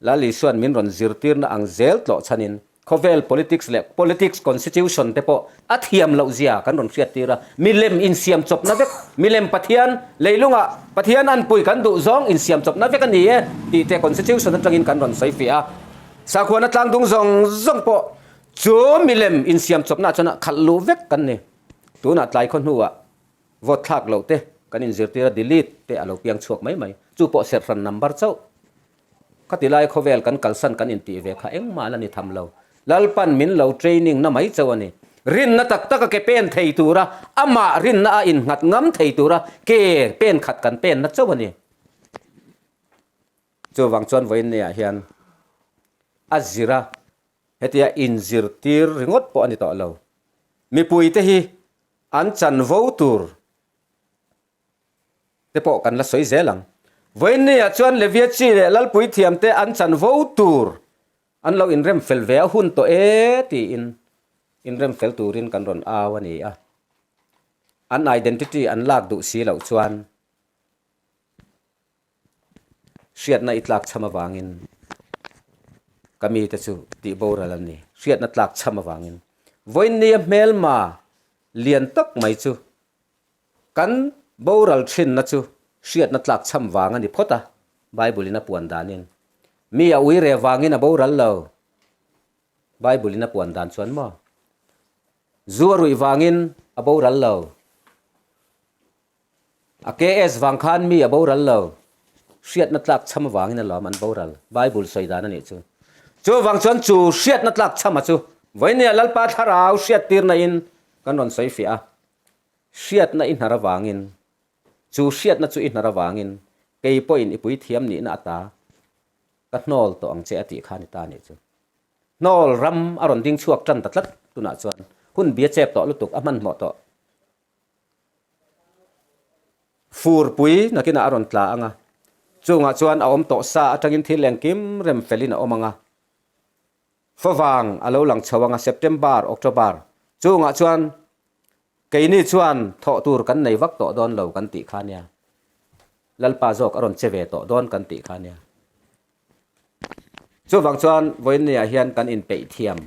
Lal Isuan min rawn zirtirna ang zel tlawh chhanin khawvel politics leh politics constitution te pawh a thiam loh zia kan rawn hriattir a, milem insiam chawpna vek, milem Pathian leilungah Pathian anpui kan duh zawng insiam chawpna vek a ni e tih te constitution atangin kan rawn sawi fiah a. Sakhuana tlangdung zawng zawng pawh chu milem insiam chawpnaah chuan khalh luh vek kan ni. Tunah tlai khaw hnuah vote thlak loh te kan inzirtir a, delete te a lo piang chhuak mai mai. Chu pawh serhran number chauh. Khati lai khawvel kan kalsan kan intih ve kha engmah la ni tham lo. Lalpan min lo training na mai chauh a ni. Rinna tak taka ke pen thei tura amah rinna a innghat ngam thei tura ke pen khat kan penna chauh a ni. Chuvang chuan vawiinniah hian a zir a, hetia inzirtir ringawt pawh a ni tawh lo. Mipuite hi an chanvo tur te pawh kan la sawi zel ang. Vawiinniah chuan Levia chi leh Lalpui thiamte an chanvo tur an lo inrem fel ve a hun tawh e tiin inrem fel turin kan rawn au a ni a. An identity an lak duh si loh chuan Hriatna i tlak chham avangin ka mite chu tih boral an ni. Hriatna tlak chham avangin vawiinnia hmelma lian tak mai chu kan boral thinna chu hriatna tlak chham vang a ni phawt a, Bible in a puan danin. Mi a ui re vangin a boral lo. Bible in a puan dan chuan maw? Zu a ruih vangin a boral lo. A KS vang khan mi a boral lo. Hriatna tlak cham avangin alawm an boral. Bible sawi dan a nih chu. Chuvang chuan chu hriatna tlak chama chu vawinia Lalpa thlarau hriattirna in kan rawn sawi fiah a. Hriatna i hnar avangin, chu hriatna chu i hnar avangin kei pawhin i puithiam nihna ata ka hnawl tawh ang che a tih kha a ni ta a nih chu. Hnawl ram a rawn ding chhuak tan ta tlat tunah chuan hun bia chep tawh lutuk a hmanhmawh tawh. Furpui nakinah a rawn tla ang a, chungah chuan a awm tawh sa atangin thil engkim rem felin a awm ang a. Favang a lo lang chho ang a, September, October chungah chuan keini chuan thawh tur kan nei vak tawh dawn lo kan tih kha nia. Lalpa zawk a rawn che ve tawh dawn kan tih kha nia. Chuvang chuan vawiinniah hian kan inpeih thiam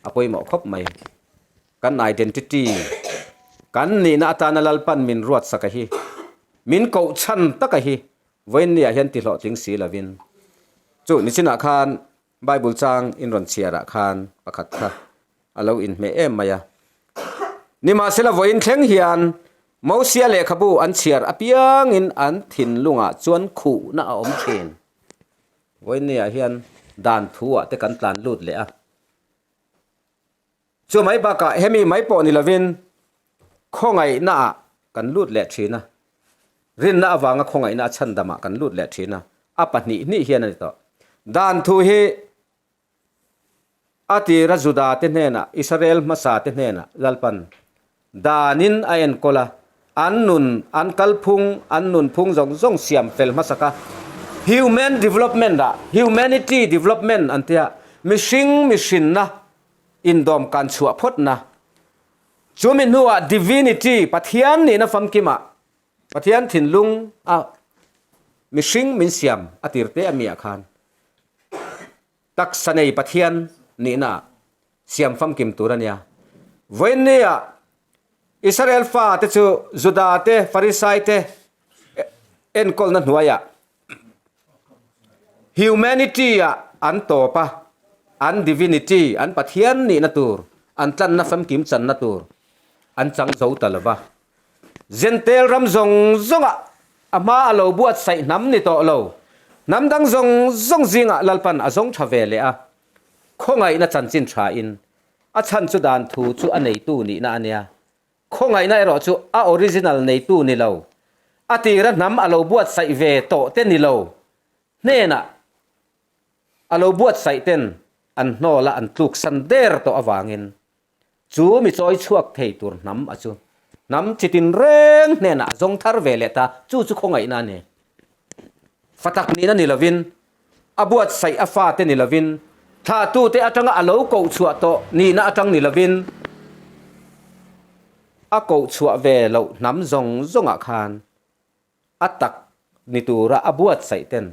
a pawimawh khawp mai. Kan identity, kan nihna atana Lalpan min ruatsak a hi, min koh chhan tak a hi vawiinniah hian ti hlawhtling si lovin. Chu nichinah khan Bible chang in rawn chhiarah khan pakhat kha a lo inhmeh em mai a. Nimahsela vawiin thleng hian Mosia lehkhabu an chhiar apiangin an thinlungah chuan khuhna a awm thin. Vawiinniah hian dan thuah te kan tlan lut leh a. Chu mai bakah hemi mai pawh ni lovin khawngaihnaah kan lut leh thin a. Rinna avanga khawngaihna a chhandamah kan lut leh thin a. A pahnihnih hian a ni tawh. Dan thu hi A tira Juda te hnenah, Israel hmasa te hnenah Lalpan danin a enkawl a, an nun, an kalphung, an nunphung zawng zawng siam fel hmasak a. Human development ah, humanity development an tia, mihring mihrinna indawm kan chhuah phawtna. Chumi hnuah divinity, Pathian nihna famkimah, Pathian thinlung a mihring min siam a tirte amiah khan, Taksa nei Pathian nihna siam famkim tur a nia. Vawiinnia Israel fate chu Juda te, Farisai te enkawlna hnuaiah humanity-ah an tawp a, an divinity, an Pathian nihna tur, an tlanna famkim channa tur an chang zo ta lo va. Jentail ram zawng zawngah a hma a lo buatsaih hnam ni tawh lo. Hnam dang zawng zawng zingah Lalpan a zawng tha ve leh a, khawngaihna chanchin thain a chhan chu dan thu chu a neitu nihna a nia. Khawngaihna erawh chu a original neitu ni lo, a tira hnam a lo buatsaih ve tawh te ni lo hnenah a lo buatsaih ten an hnawla an tluksan der tawh avangin Chu mi chawi chhuak thei tur hnam a chu hnam chi tinreng hnenah a zawng thar ve leh ta, chu chu khawngaihna a ni. Fa tak nihna ni lovin, a buatsaih a fate ni lovin, thlahtute atanga a lo koh chhuah tawh nihna atang ni lovin, a koh chhuah ve loh hnam zawng zawngah khan a tak ni tura a buatsaih ten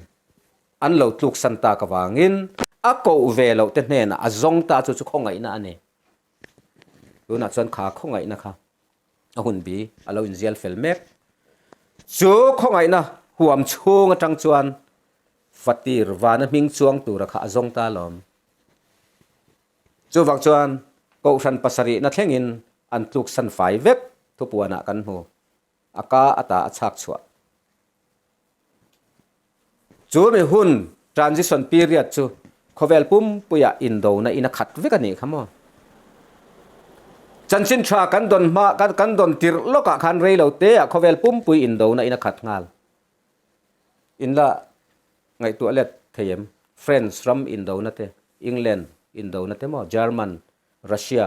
an lo tluksan tak avangin a koh ve loh te hnenah a zawng ta chu chu khawngaihna a ni. Tunah chuan kha khawngaihna kha a hun bi a lo inzial fel mek. Chu khawngaihna huam chhung atang chuan fatir vana hming chuang tura kha a zawng ta alawm. Chuvang chuan kohhran pasarihna thlengin an tluksan fai vek thupuanah kan hmu. A ka ata a chhak chhuah. Chu mi hun, transition period, chu khawvel pumpuiah indona in a khat vek a nih kha maw? Chanchin tha kan dawn hma, kan dawn tirh lawkah khan rei lo teah khawvel pumpui indona in a khat nghal. In la ngaihtuah let thei em? France ram indona te, England indona te maw? German, Russia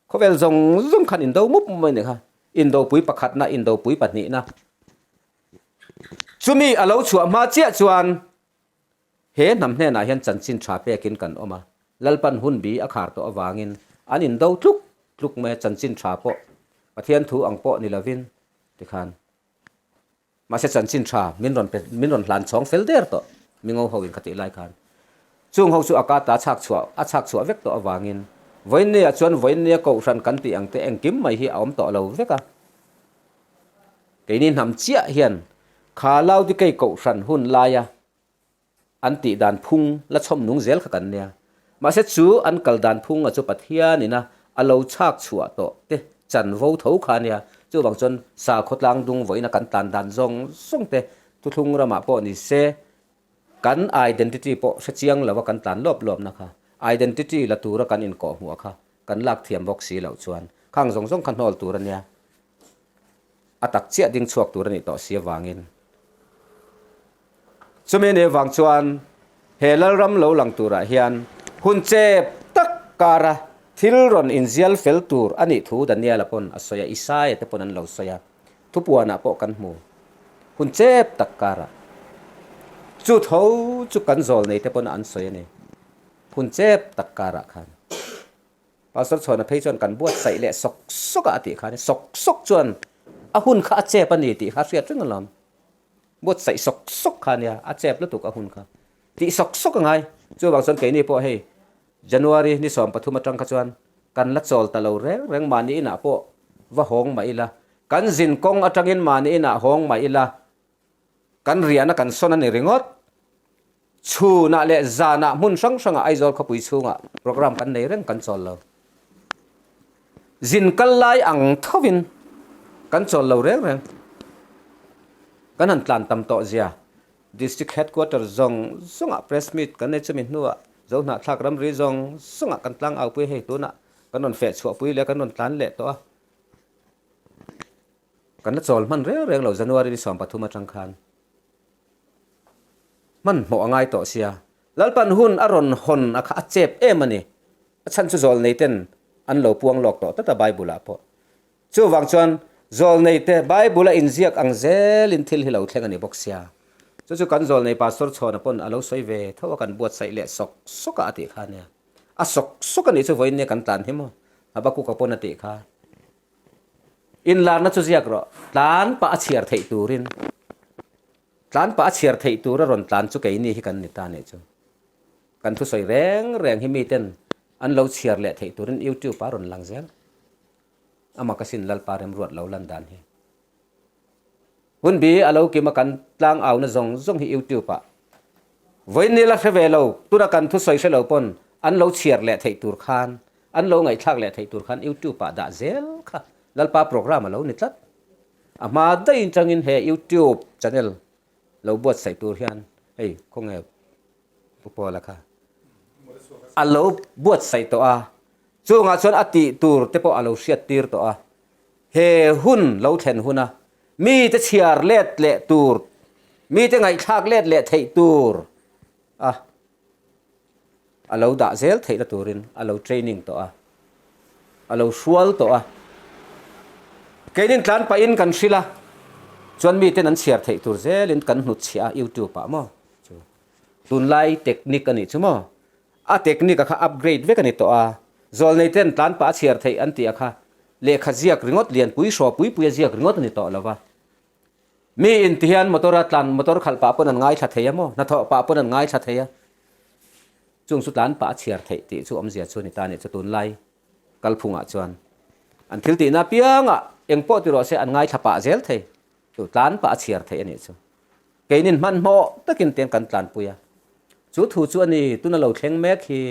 Khawvel zawng zawng khan indo mup mup a nih kha, indopui pakhatna, indopui pahnihna. Chumi a lo chhuah hma chiah chuan he hnam hnenah hian chanchin tha pekin kan awm a, Lalpan hun bi a khar tawh avangin an indo tluk tluk mai a, chanchin tha pawh Pathian thu ang pawh ni lovin tikhan Mahse chanchin tha min rawn pe min rawn hlan chhawng fel der tawh mingo ho in kha tih lai khan. Chung ho chu a ka ta chhak chhuah a chhak chhuah vek tawh avangin vawiinnia chuan vawiinnia kohhran kan tih ang te engkim mai hi a awm tawh lo vek a. Keini hnam chiah hian kha Laodikei kohhran hun laia. An tih dan phung la chhawm nung zel kha kan nia. Mahse chu an kal dan phung a chu Pathian ina a lo chhak chhuah tawh te chanvo tho kha nia. Chuvang chuan sakhaw tlang dung vawiin a kan tlan dan zawng zawng te thuthlung ramah pawh ni se kan identity pawh hre chiang lo a kan tlan lawp lawp na kha identity la tura kan inkawh hmuh a kha kan lak thiam bawk si loh chuan khang zawng zawng kha hnawl tur a nia. A tak chiah ding chhuak tur a nih tawh si avangin. Chumi nih avang chuan he Lalram lo lang turah hian hun chep tak kara thil rawn inzial fel tur a nih thu Daniela pawn a sawi a, Isaia te pawn an lo sawi a, thupuanah pawh kan hmu. Hun chep tak karah. Chu tho chu kan zawlnei te pawn an sawi a ni. Hun chep tak karah khan. Pastor Chhuana phei chuan kan buatsaih leh sawk sawk a a tih khan sawk sawk chuan a hun kha a chep a ni tih kha a hriat reng alawm. Buatsaih sawk sawk kha ania, a chep lutuk a hun kha. Tih sawk sawk a ngai. Chuvang chuan keini pawh hei January ni 13 atang kha chuan kan la chawl ta lo reng reng mahni inah pawh va hawng mah ila, kan zin kawng atangin mahni inah hawng mah ila, kan riahna kan sawn a ni ringawt. Chhunah leh zanah hmun hrang hrangah Aizawl khawpui chhungah program kan nei reng kan chawl lo. Zin kal lai ang thovin kan chawl lo reng reng. Kan han tlan tam tawh zia District Headquarter zawng zawngah press meet kan nei chumi hnuah Zohnahthlak ramri zawng zawngah kan tlang aupui hei tunah kan rawn feh chhuahpui leh kan rawn tlan leh tawh a. Kan la chawl hman reng reng lo January ni 13 atang khan. Hmanhmawh a ngai tawh sia. Lalpan hun a rawn hawn a kha a chep em a ni. A chhan chu zawlnei ten an lo puang lawk tawh tlat a Bible ah pawh. Chuvang chuan zawlnei te Bible a inziak ang zelin thil hi lo thleng a ni bawk sia. Chu chu kan zawlnei Pastor Chhawna pawn a lo sawi ve tho a kan buatsaih leh sawk sawk a a tih kha nia. A sawk sawk a nih chu vawiin nia kan tlan hi maw Habakuka pawn a tih kha. Inlarna chu ziak rawh. Tlan pah a chhiar theih turin. Tlan pah a chhiar theih tura rawn tlan chu keini hi kan ni ta nih chu. Kan thusawi reng reng hi miten an lo chhiar leh theih turin YouTube ah rawn lang zel. Ama ka sin Lalpa remruat lo lan dan hi. Hunbi a lo kim a kan tlang auna zawng zawng hi YouTube ah vawiin ni la hre ve lo tuna kan thusawi hre lo pawn an lo chhiar leh theih tur khan an lo ngaihthlak leh theih tur khan YouTube ah dah zel kha Lalpa program a lo ni tlat. A hma daih in tangin he YouTube channel lo buatsaih tur hian hei khawnge Pu Paula kha a lo buatsaih tawh a chungah chuan a tih tur te pawh a lo hriat tir tawh a. He hun lo thlen huna mite chhiar let leh tur, mite ngaihthlak let leh theih tur a a lo dah zel theihna turin a lo training tawh a, a lo hrual tawh a. Keinin tlan pahin kan hrilh a, chuan miten an chhiar theih tur zelin kan hnutchhiah a YouTube ah maw chu tunlai technique a nih chu maw. A technique a kha upgrade vek a ni tawh a, zawlnei ten tlan pah a chhiar theih an tih a kha lehkha ziak ringawt lianpui hraw pui pui a ziak ringawt a ni tawh lo va. Mi in ti hian motor a tlan motor khalh pah pawn an ngaithla thei a maw, hnathawh pah pawn an ngaithla thei a, chung chu tlan pah a chhiar theih tih chu awmzia chu a ni ta a nih chu tunlai kalphungah chuan an thil tihna apiangah engpawh ti rawh se an ngaithla pah zel thei chu tlan pah a chhiar theih a nih chu. Keinin hmanhmawh takin tiang kan tlanpui a, chu thu chu a ni tuna lo thleng mek hi.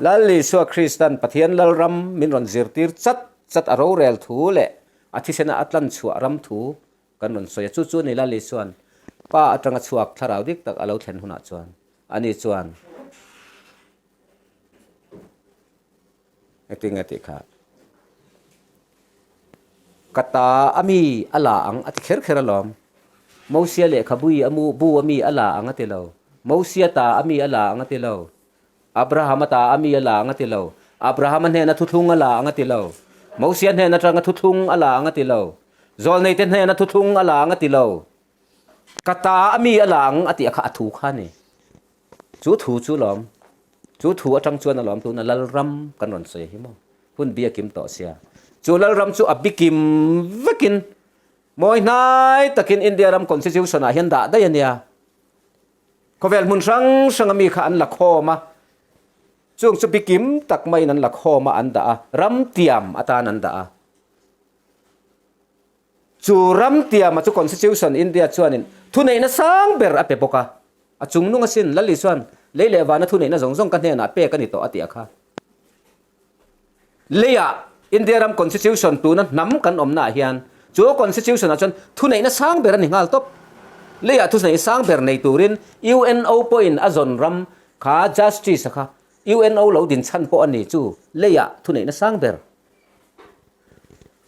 Lal Isua Kristan Pathian Lalram min rawn zirtir chat chat a rorel thu leh a thisena a tlan chhuah ram thu kan rawn sawi a, chu chu a ni Lal Isua'n Pa atanga chhuak thlarau dik tak a lo thlen hunah chuan ani chuan Engtin nge tih kha? Ka ta a mi a la ang a ti kher kher alawm. Mosia lehkhabui a mu bu a mi a la ang a ti lo. Mosia ta a mi a la ang a ti lo. Abrahama ta a mi a la ang a ti lo. Abrahama hnena thuthlung a la ang a ti lo. Mosia hnen atanga thuthlung a la ang a ti lo. Zawlneite hnena thuthlung a la ang a ti lo. Ka ta a mi a la ang a tih kha a thu kha a ni. Chu thu chu lawm, chu thu atang chuan a lawm tuna Lalram kan rawn sawi hi maw? Hun bi a kim tawh sia. Chu Lalram chu a bikim vekin mawi hnai takin India ram Constitution ah hian dah daih a nia. Khawvel hmun hrang hrang a mi kha an la khawm a, chung chu bikim tak maiin an la khawm a an dah a, ram tiam atan an dah a. Chu ram tiama chu Constitution India chuanin thuneihna sang ber a pe bawk a. A chungnung asin Lali chuan lei leh vana thuneihna zawng zawng ka hnenah pek a ni tawh a tih a kha. Leiah India ram Constitution tuna hnam kan awmnaah hian chu Constitution ah chuan thuneihna sang ber a ni nghal tawp. Leiah thuneih sang ber nei turin UNO pawhin a zawn ram kha Justice a kha UNO lo din chhan pawh a ni chu leiah thuneihna sang ber.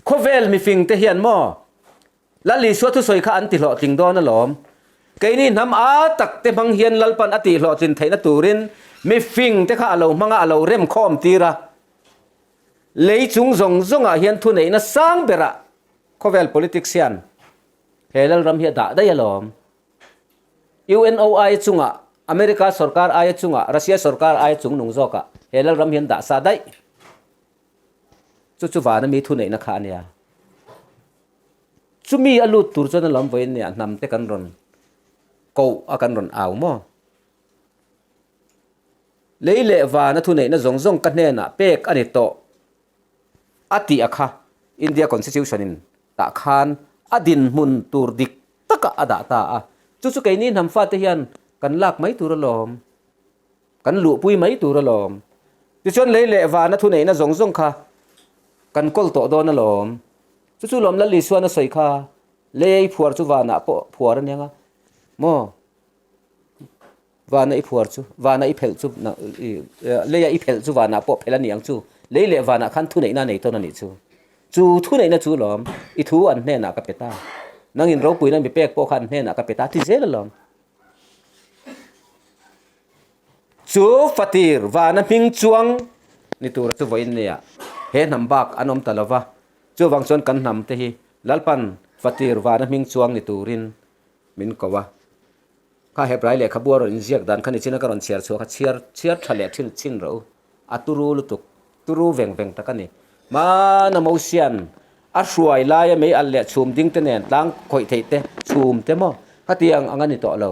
Khawvel mifing te hian maw Lal Isua thusawi kha an ti hlawhtling dawn alawm. Keini hnam a tak te hmang hian Lalpan a tih hlawhtlin theihna turin mifing te kha a lo hmang a, a lo rem khawm tir a. Lei chung zawng zawngah hian thuneihna sang berah khawvel politics hian he Lalram hi a dah daih alawm. UNO aia chungah, America sorkar aia chungah, Russia sorkar aia chungnung zawkah he Lalram hian dah sa daih. Chu chu vana mi thuneihna kha a nia. Chumi a lut tur chuan a lam vawiin nia hnam te kan rawn koh a kan rawn au maw? Lei leh vana thuneihna zawng zawng ka hnenah pek a ni tawh a tih a kha India Constitution in tah khan a dinhmun tur dik takah a dah ta a. Chu chu keini hnam fate hian kan lak mai tur alawm. Kan luhpui mai tur alawm. Tichuan lei leh vana thuneihna zawng zawng kha kan kawl tawh dawn alawm. Chu chu lawm Lal Isuan a sawi kha, lei a i phuar chu vanah pawh phuar a nia nga maw? Vana i phuar chu, vana i phelh chu, lei a i phelh chu vanah pawh phelh a ni ang chu. Lei leh vanah khan thuneihna a nei tawn a nih chu. Chu thuneihna chu lawm, i thu an hnenah ka pe ta. Nangin ropuina mi pek pawh kha an hnenah ka pe ta ti zel alawm. Chu fatir vana hming chuang ni tura chu vawiin nia he hnam bak an awm ta lo va, chuvang chuan kan hnam te hi Lalpan fatir vana hming chuang ni turin min ko a. Kha Hebrai lehkhabu a rawn inziak dan kha nichina ka rawn chhiar chhuah kha chhiar chhiar tha leh thin chhin rawh u. A turu lutuk, turu veng veng tak a ni. Hmana Mosian a hruai laia mei alh leh chhum ding te nen tlang khawih theih te chhum te maw khatiang ang a ni tawh lo.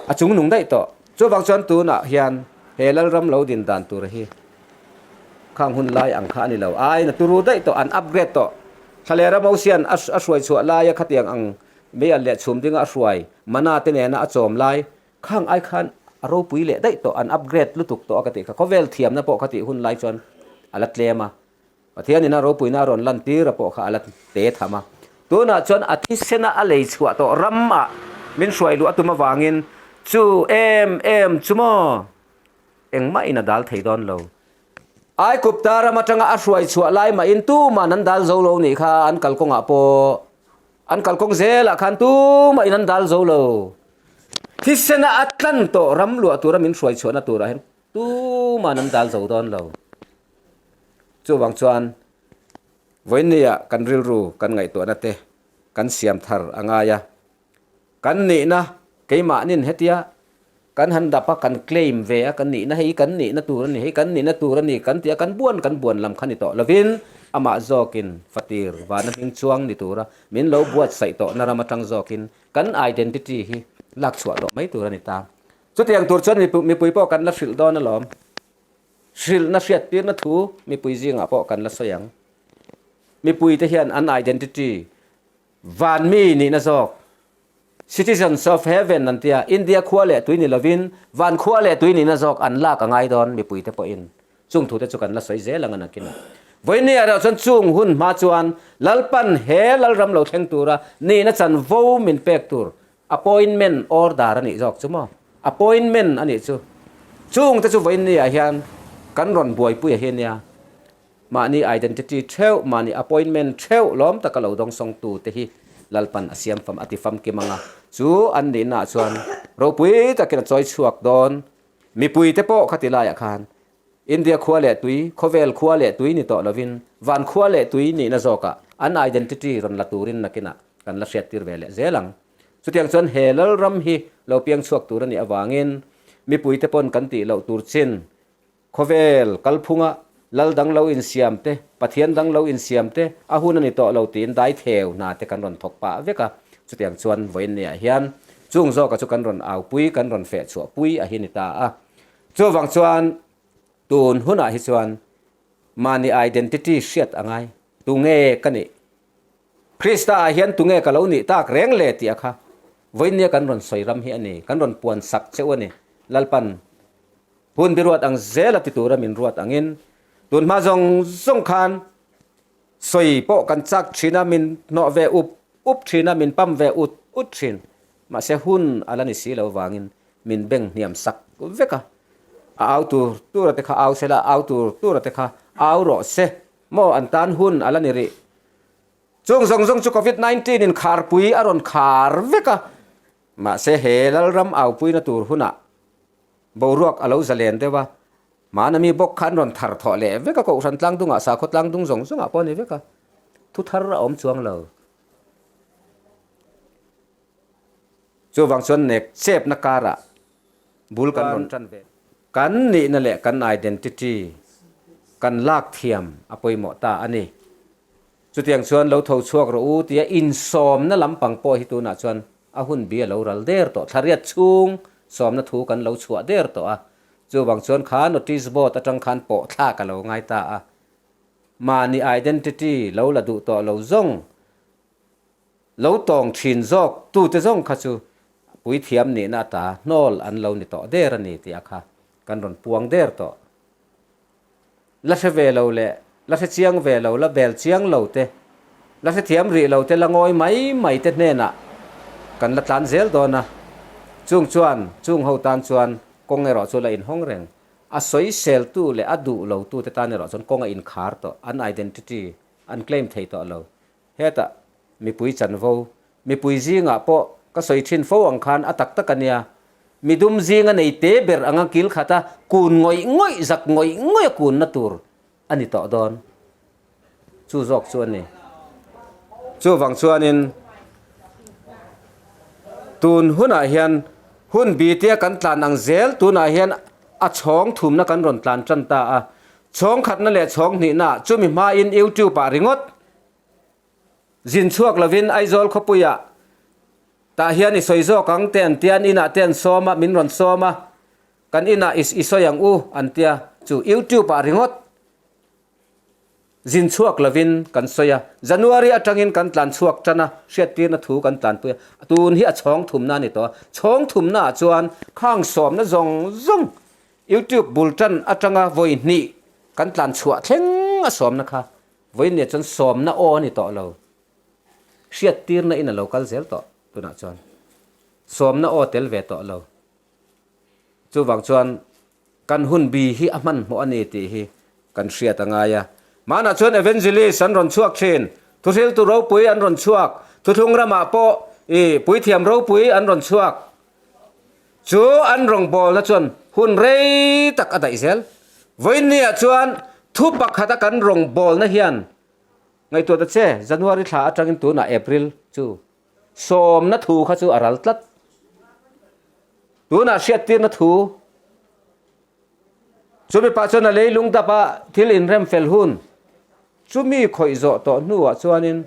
A chung nung daih tawh. Chuvang chuan tunah hian he Lalram lo din dan tur hi khang hun lai ang kha a ni lo. Aiin a turu daih tawh, an upgrade tawh. Thlalera Mosian a hruai chhuah laia khatiang ang mei alh leh chhum dinga a hruai mana te nena a chawm lai Khang ai khan a ropui leh daih tawh, an upgrade lutuk tawh a ka tih kha. Khawvel thiamna pawh kha tih hun lai chuan a la tlem a, Pathianin a ropuina a rawn lantir a pawh kha a la te tham a. Tunah chuan a thisena a lei chhuah tawh ramah min hruai luh a tum avangin chu em em chu maw engmah in a dal thei dawn lo. Aikupta ram atanga a hruai chhuah lai mahin tuman an dal zo lo nih kha an kalkawngah pawh an kalkawng zelah khan tumah in an dal zo lo. Thisena a tlan tawh ram luah tura min hruai chhuahna turah hian tuman an dal zo dawn lo. Chuvang chuan vawinia kan rilru kan ngaihtuahna te kan siam thar a ngai a. Kan nihna keimahnin hetia kan han dap a, kan claim ve a, kan nihna hei kan nihna tur a ni, hei kan nihna tur a ni kan ti a, kan buan kan buan lam kha ni tawh lovin amah zawkin fatir vana hming chuang ni tura min lo buatsaih tawhna ram atang zawkin Kan identity hi lak chhuah tawh mai tur a ni ta. Chutiang tur chuan mipui pawh kan la hrilh dawn alawm. Hrilhna hriattirna thu mipui zingah pawh kan la sawi ang. Mipuite hian an identity van mi nihna zawk, citizens of heaven an tia, India khua leh tui ni lovin van khua leh tui nihna zawk an lak a ngai dawn mipuite pawhin. Chung thute chu kan la sawi zel ang a nakinah. Vawinia erawh chuan chung hun hma chuan Lalpan he Lalram lo thleng tura nihna chanvo min pek tur appointment order a nih zawk chu maw? Appointment a nih chu. Chungte chu vawinia hian kan rawn buaipui a hi nia. Mahni identity theuh, mahni appointment theuh lawm taka lo dawngsawngtu te hi Lalpan a siam fam a ti famkim ang a. Chu an nihnaah chuan ropui takin a chawi chhuak dawn. Mipuite pawh khati laiah khan India khua leh tui, khawvel khua leh tui ni tawh lovin van khua leh tui nihna zawkah an identity rawn la turin nakinah kan la hriattir ve leh zel ang. Chutiang chuan he Lalram hi lo piang chhuak tur a nih avangin mipuite pawn kan tih loh tur chin Khawvel kalphunga lal dang lo insiam te, Pathian dang lo insiam te a hun a ni tawh lo tiin dai theu hna te kan rawn thawk pah vek a. Chutiang chuan vawiin niah hian chung zawka chu kan rawn aupui, kan rawn feh chhuahpui a hi ni ta a. Chuvang chuan tun hunah hi chuan. Mahni identity hriat a ngai. Tunge ka nih? Krista ah hian tunge ka lo nih tak reng le tih a kha vawinia kan rawn sawi ram hi a ni, kan rawn puan sak cheu a ni. Lalpan hun bi ruat ang zel a ti tura min ruat angin tunhma zawng zawng khan sawi pawh kan chak thin a, min hnawh ve up up thin a, min pam ve ut ut thin. Mahse hun a la ni si lo vangin min beng hniam sak vek a, a au tur tura te kha au sela, au tur tura te kha au rawh se maw an tan hun a la ni rih. Chung zawng zawng chu Covid 19 in kharpui a rawn khar vek a, mahse he Lalram aupuina tur hunah boruak a lo zalen deuh a, hmanami bawk kha an rawn thar thawh leh vek a, Kohhran tlangdungah sakhaw tlangdung zawng zawngah pawh a ni vek a, thu thar a awm chuang lo. Chuvang chuan nek chepna karah bul kan rawn tan ve. Kan nihna leh kan identity kan lak thiam a pawimawh ta a ni. Chutiang chuan lo tho chhuak rawh u tia insawmna lampang pawh hi tunah chuan a hun bi a lo ral der tawh. Thlariat chhung sawmna thu kan lo chhuah der tawh a. Chuvang chuan kha notice board atang khan pawh thlak a lo ngai ta a. Mahni identity lo la duh tawh lo zawng Lo tawng thin zawk tute zawng kha chu puithiam nihna ata hnawl an lo ni tawh der a ni tih a kha kan rawn puang der tawh. La hre ve lo leh la hre chiang ve lo, la bel chiang lo te, la hrethiam rih lo te, la ngawi mai mai te hnenah kan la tlan zel dawn a. Chung chuan chung ho tan chuan kawng erawh chu la inhawng reng. A sawiseltu leh a duh lo tute tan erawh chuan kawng a inkhar tawh, an identity an claim thei tawh lo. Hetah mipui chanvo, mipui zingah pawh ka sawi thin fo ang khan a tak tak a nia. Midum zinga nei te ber anga kil khata kun ngawih ngawih, zak ngawih ngawih a kunna tur a ni tawh dawn. Chu zawk chu a ni. Chuvang chuanin tun hunah hian hun bitia kan tlan ang zel tunah hian a chhawng thumna kan rawn tlan tan ta a. Chhawng khatna leh chhawng hnihna chumi hmain YouTube ah ringawt Zin chhuak lovin Aizawl khawpuiah tah hian i sawi zawk ang te an tia, an inah te an sawm a, min rawn sawm a, kan inah i i sawi ang u an tia, chu YouTube ah ringawt zin chhuak lovin kan sawi a, January atangin kan tlan chhuak tan a, hriattirna thu kan tlanpui a, tun hi a chhawng thumna a ni tawh a, chhawng thumna ah chuan khang sawmna zawng zawng YouTube bul tan atanga vawi hnih kan tlan chhuah thleng a sawmna kha Vawiinniah chuan sawmna aw a ni tawh lo. Hriattirna in a lo kal zel tawh tunah chuan. Sawmna aw tel ve tawh lo. Chuvang chuan kan hun bi hi a hmanhmawh a ni tih hi kan hriat a ngai a. Hmanah chuan evangelist an rawn chhuak thin, thuhriltu ropui an rawn chhuak, thuthlung ramah pawh i puithiam ropui an rawn chhuak. Chu an rawngbawlna chuan hun rei tak a daih zel. Vawiinniah chuan thu pakhata kan rawngbawlna hian ngaihtuah ta che, January thla atangin tunah April chu sawmna thu kha chu a ral tlat. Tunah hriattirna thu chumi pah chuan a leilung dapa thil inrem fel hun chumi khawih zawh tawh hnuah chuanin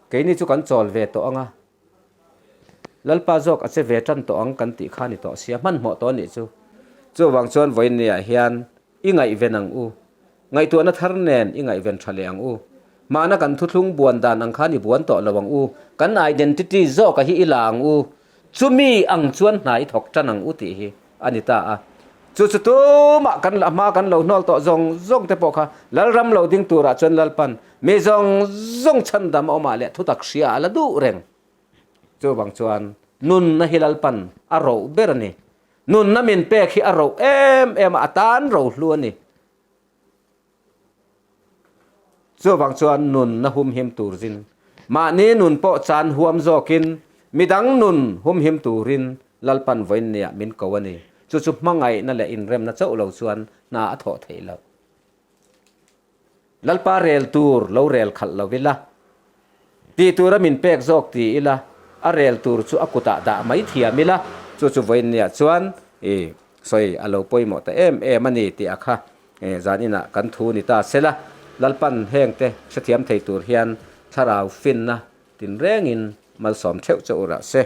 keini chu kan chawl ve tawh ang a. Lalpa zawk a che ve tan tawh ang kan tih kha ni tawh sia, hmanhmawh tawh a nih chu. Chuvang chuan vawiinniah hian i ngaihven ang u. Ngaihtuahna thar nen i ngaihven tha leh ang u. Mahna kan thuthlung buan dan ang khan i buan tawh lo ang u. Kan identity zawka hi i la ang u. Chumi ang chuan hna i thawk tan ang u tih hi a ni ta a. Chu chu tumah kan la hma kan lo hnawl tawh zawng zawng te pawh kha Lalram lo ding turah chuan Lalpan mi zawng zawng chhandam a awmah leh thutak hria a la duh reng. Chuvang chuan nunna hi Lalpan a roh ber a ni. Nunna min pek hi a roh em em a, a tan ro hlu a ni. Chuvang chuan nunna humhim tur zin, mahni nun pawh chan huam zawkin midang nun humhim turin Lalpan vawiinniah min ko a ni. Chu chu hmangaihna leh inremna chauh lo chuan hna a thawh theih loh. Lalpa rel tur lo rel khalh lo ila, tih tura min pek zawk ti ila, a rel tur chu a kutah dah mai thiam ila, chu chu vawiinniah chuan i sawi a lo pawimawh ta em em a ni tih a kha zan inah kan thu ni ta sela, Lalpan hengte hrethiam thei tur hian thlarau finna tinrengin malsawm theuh che u rah se.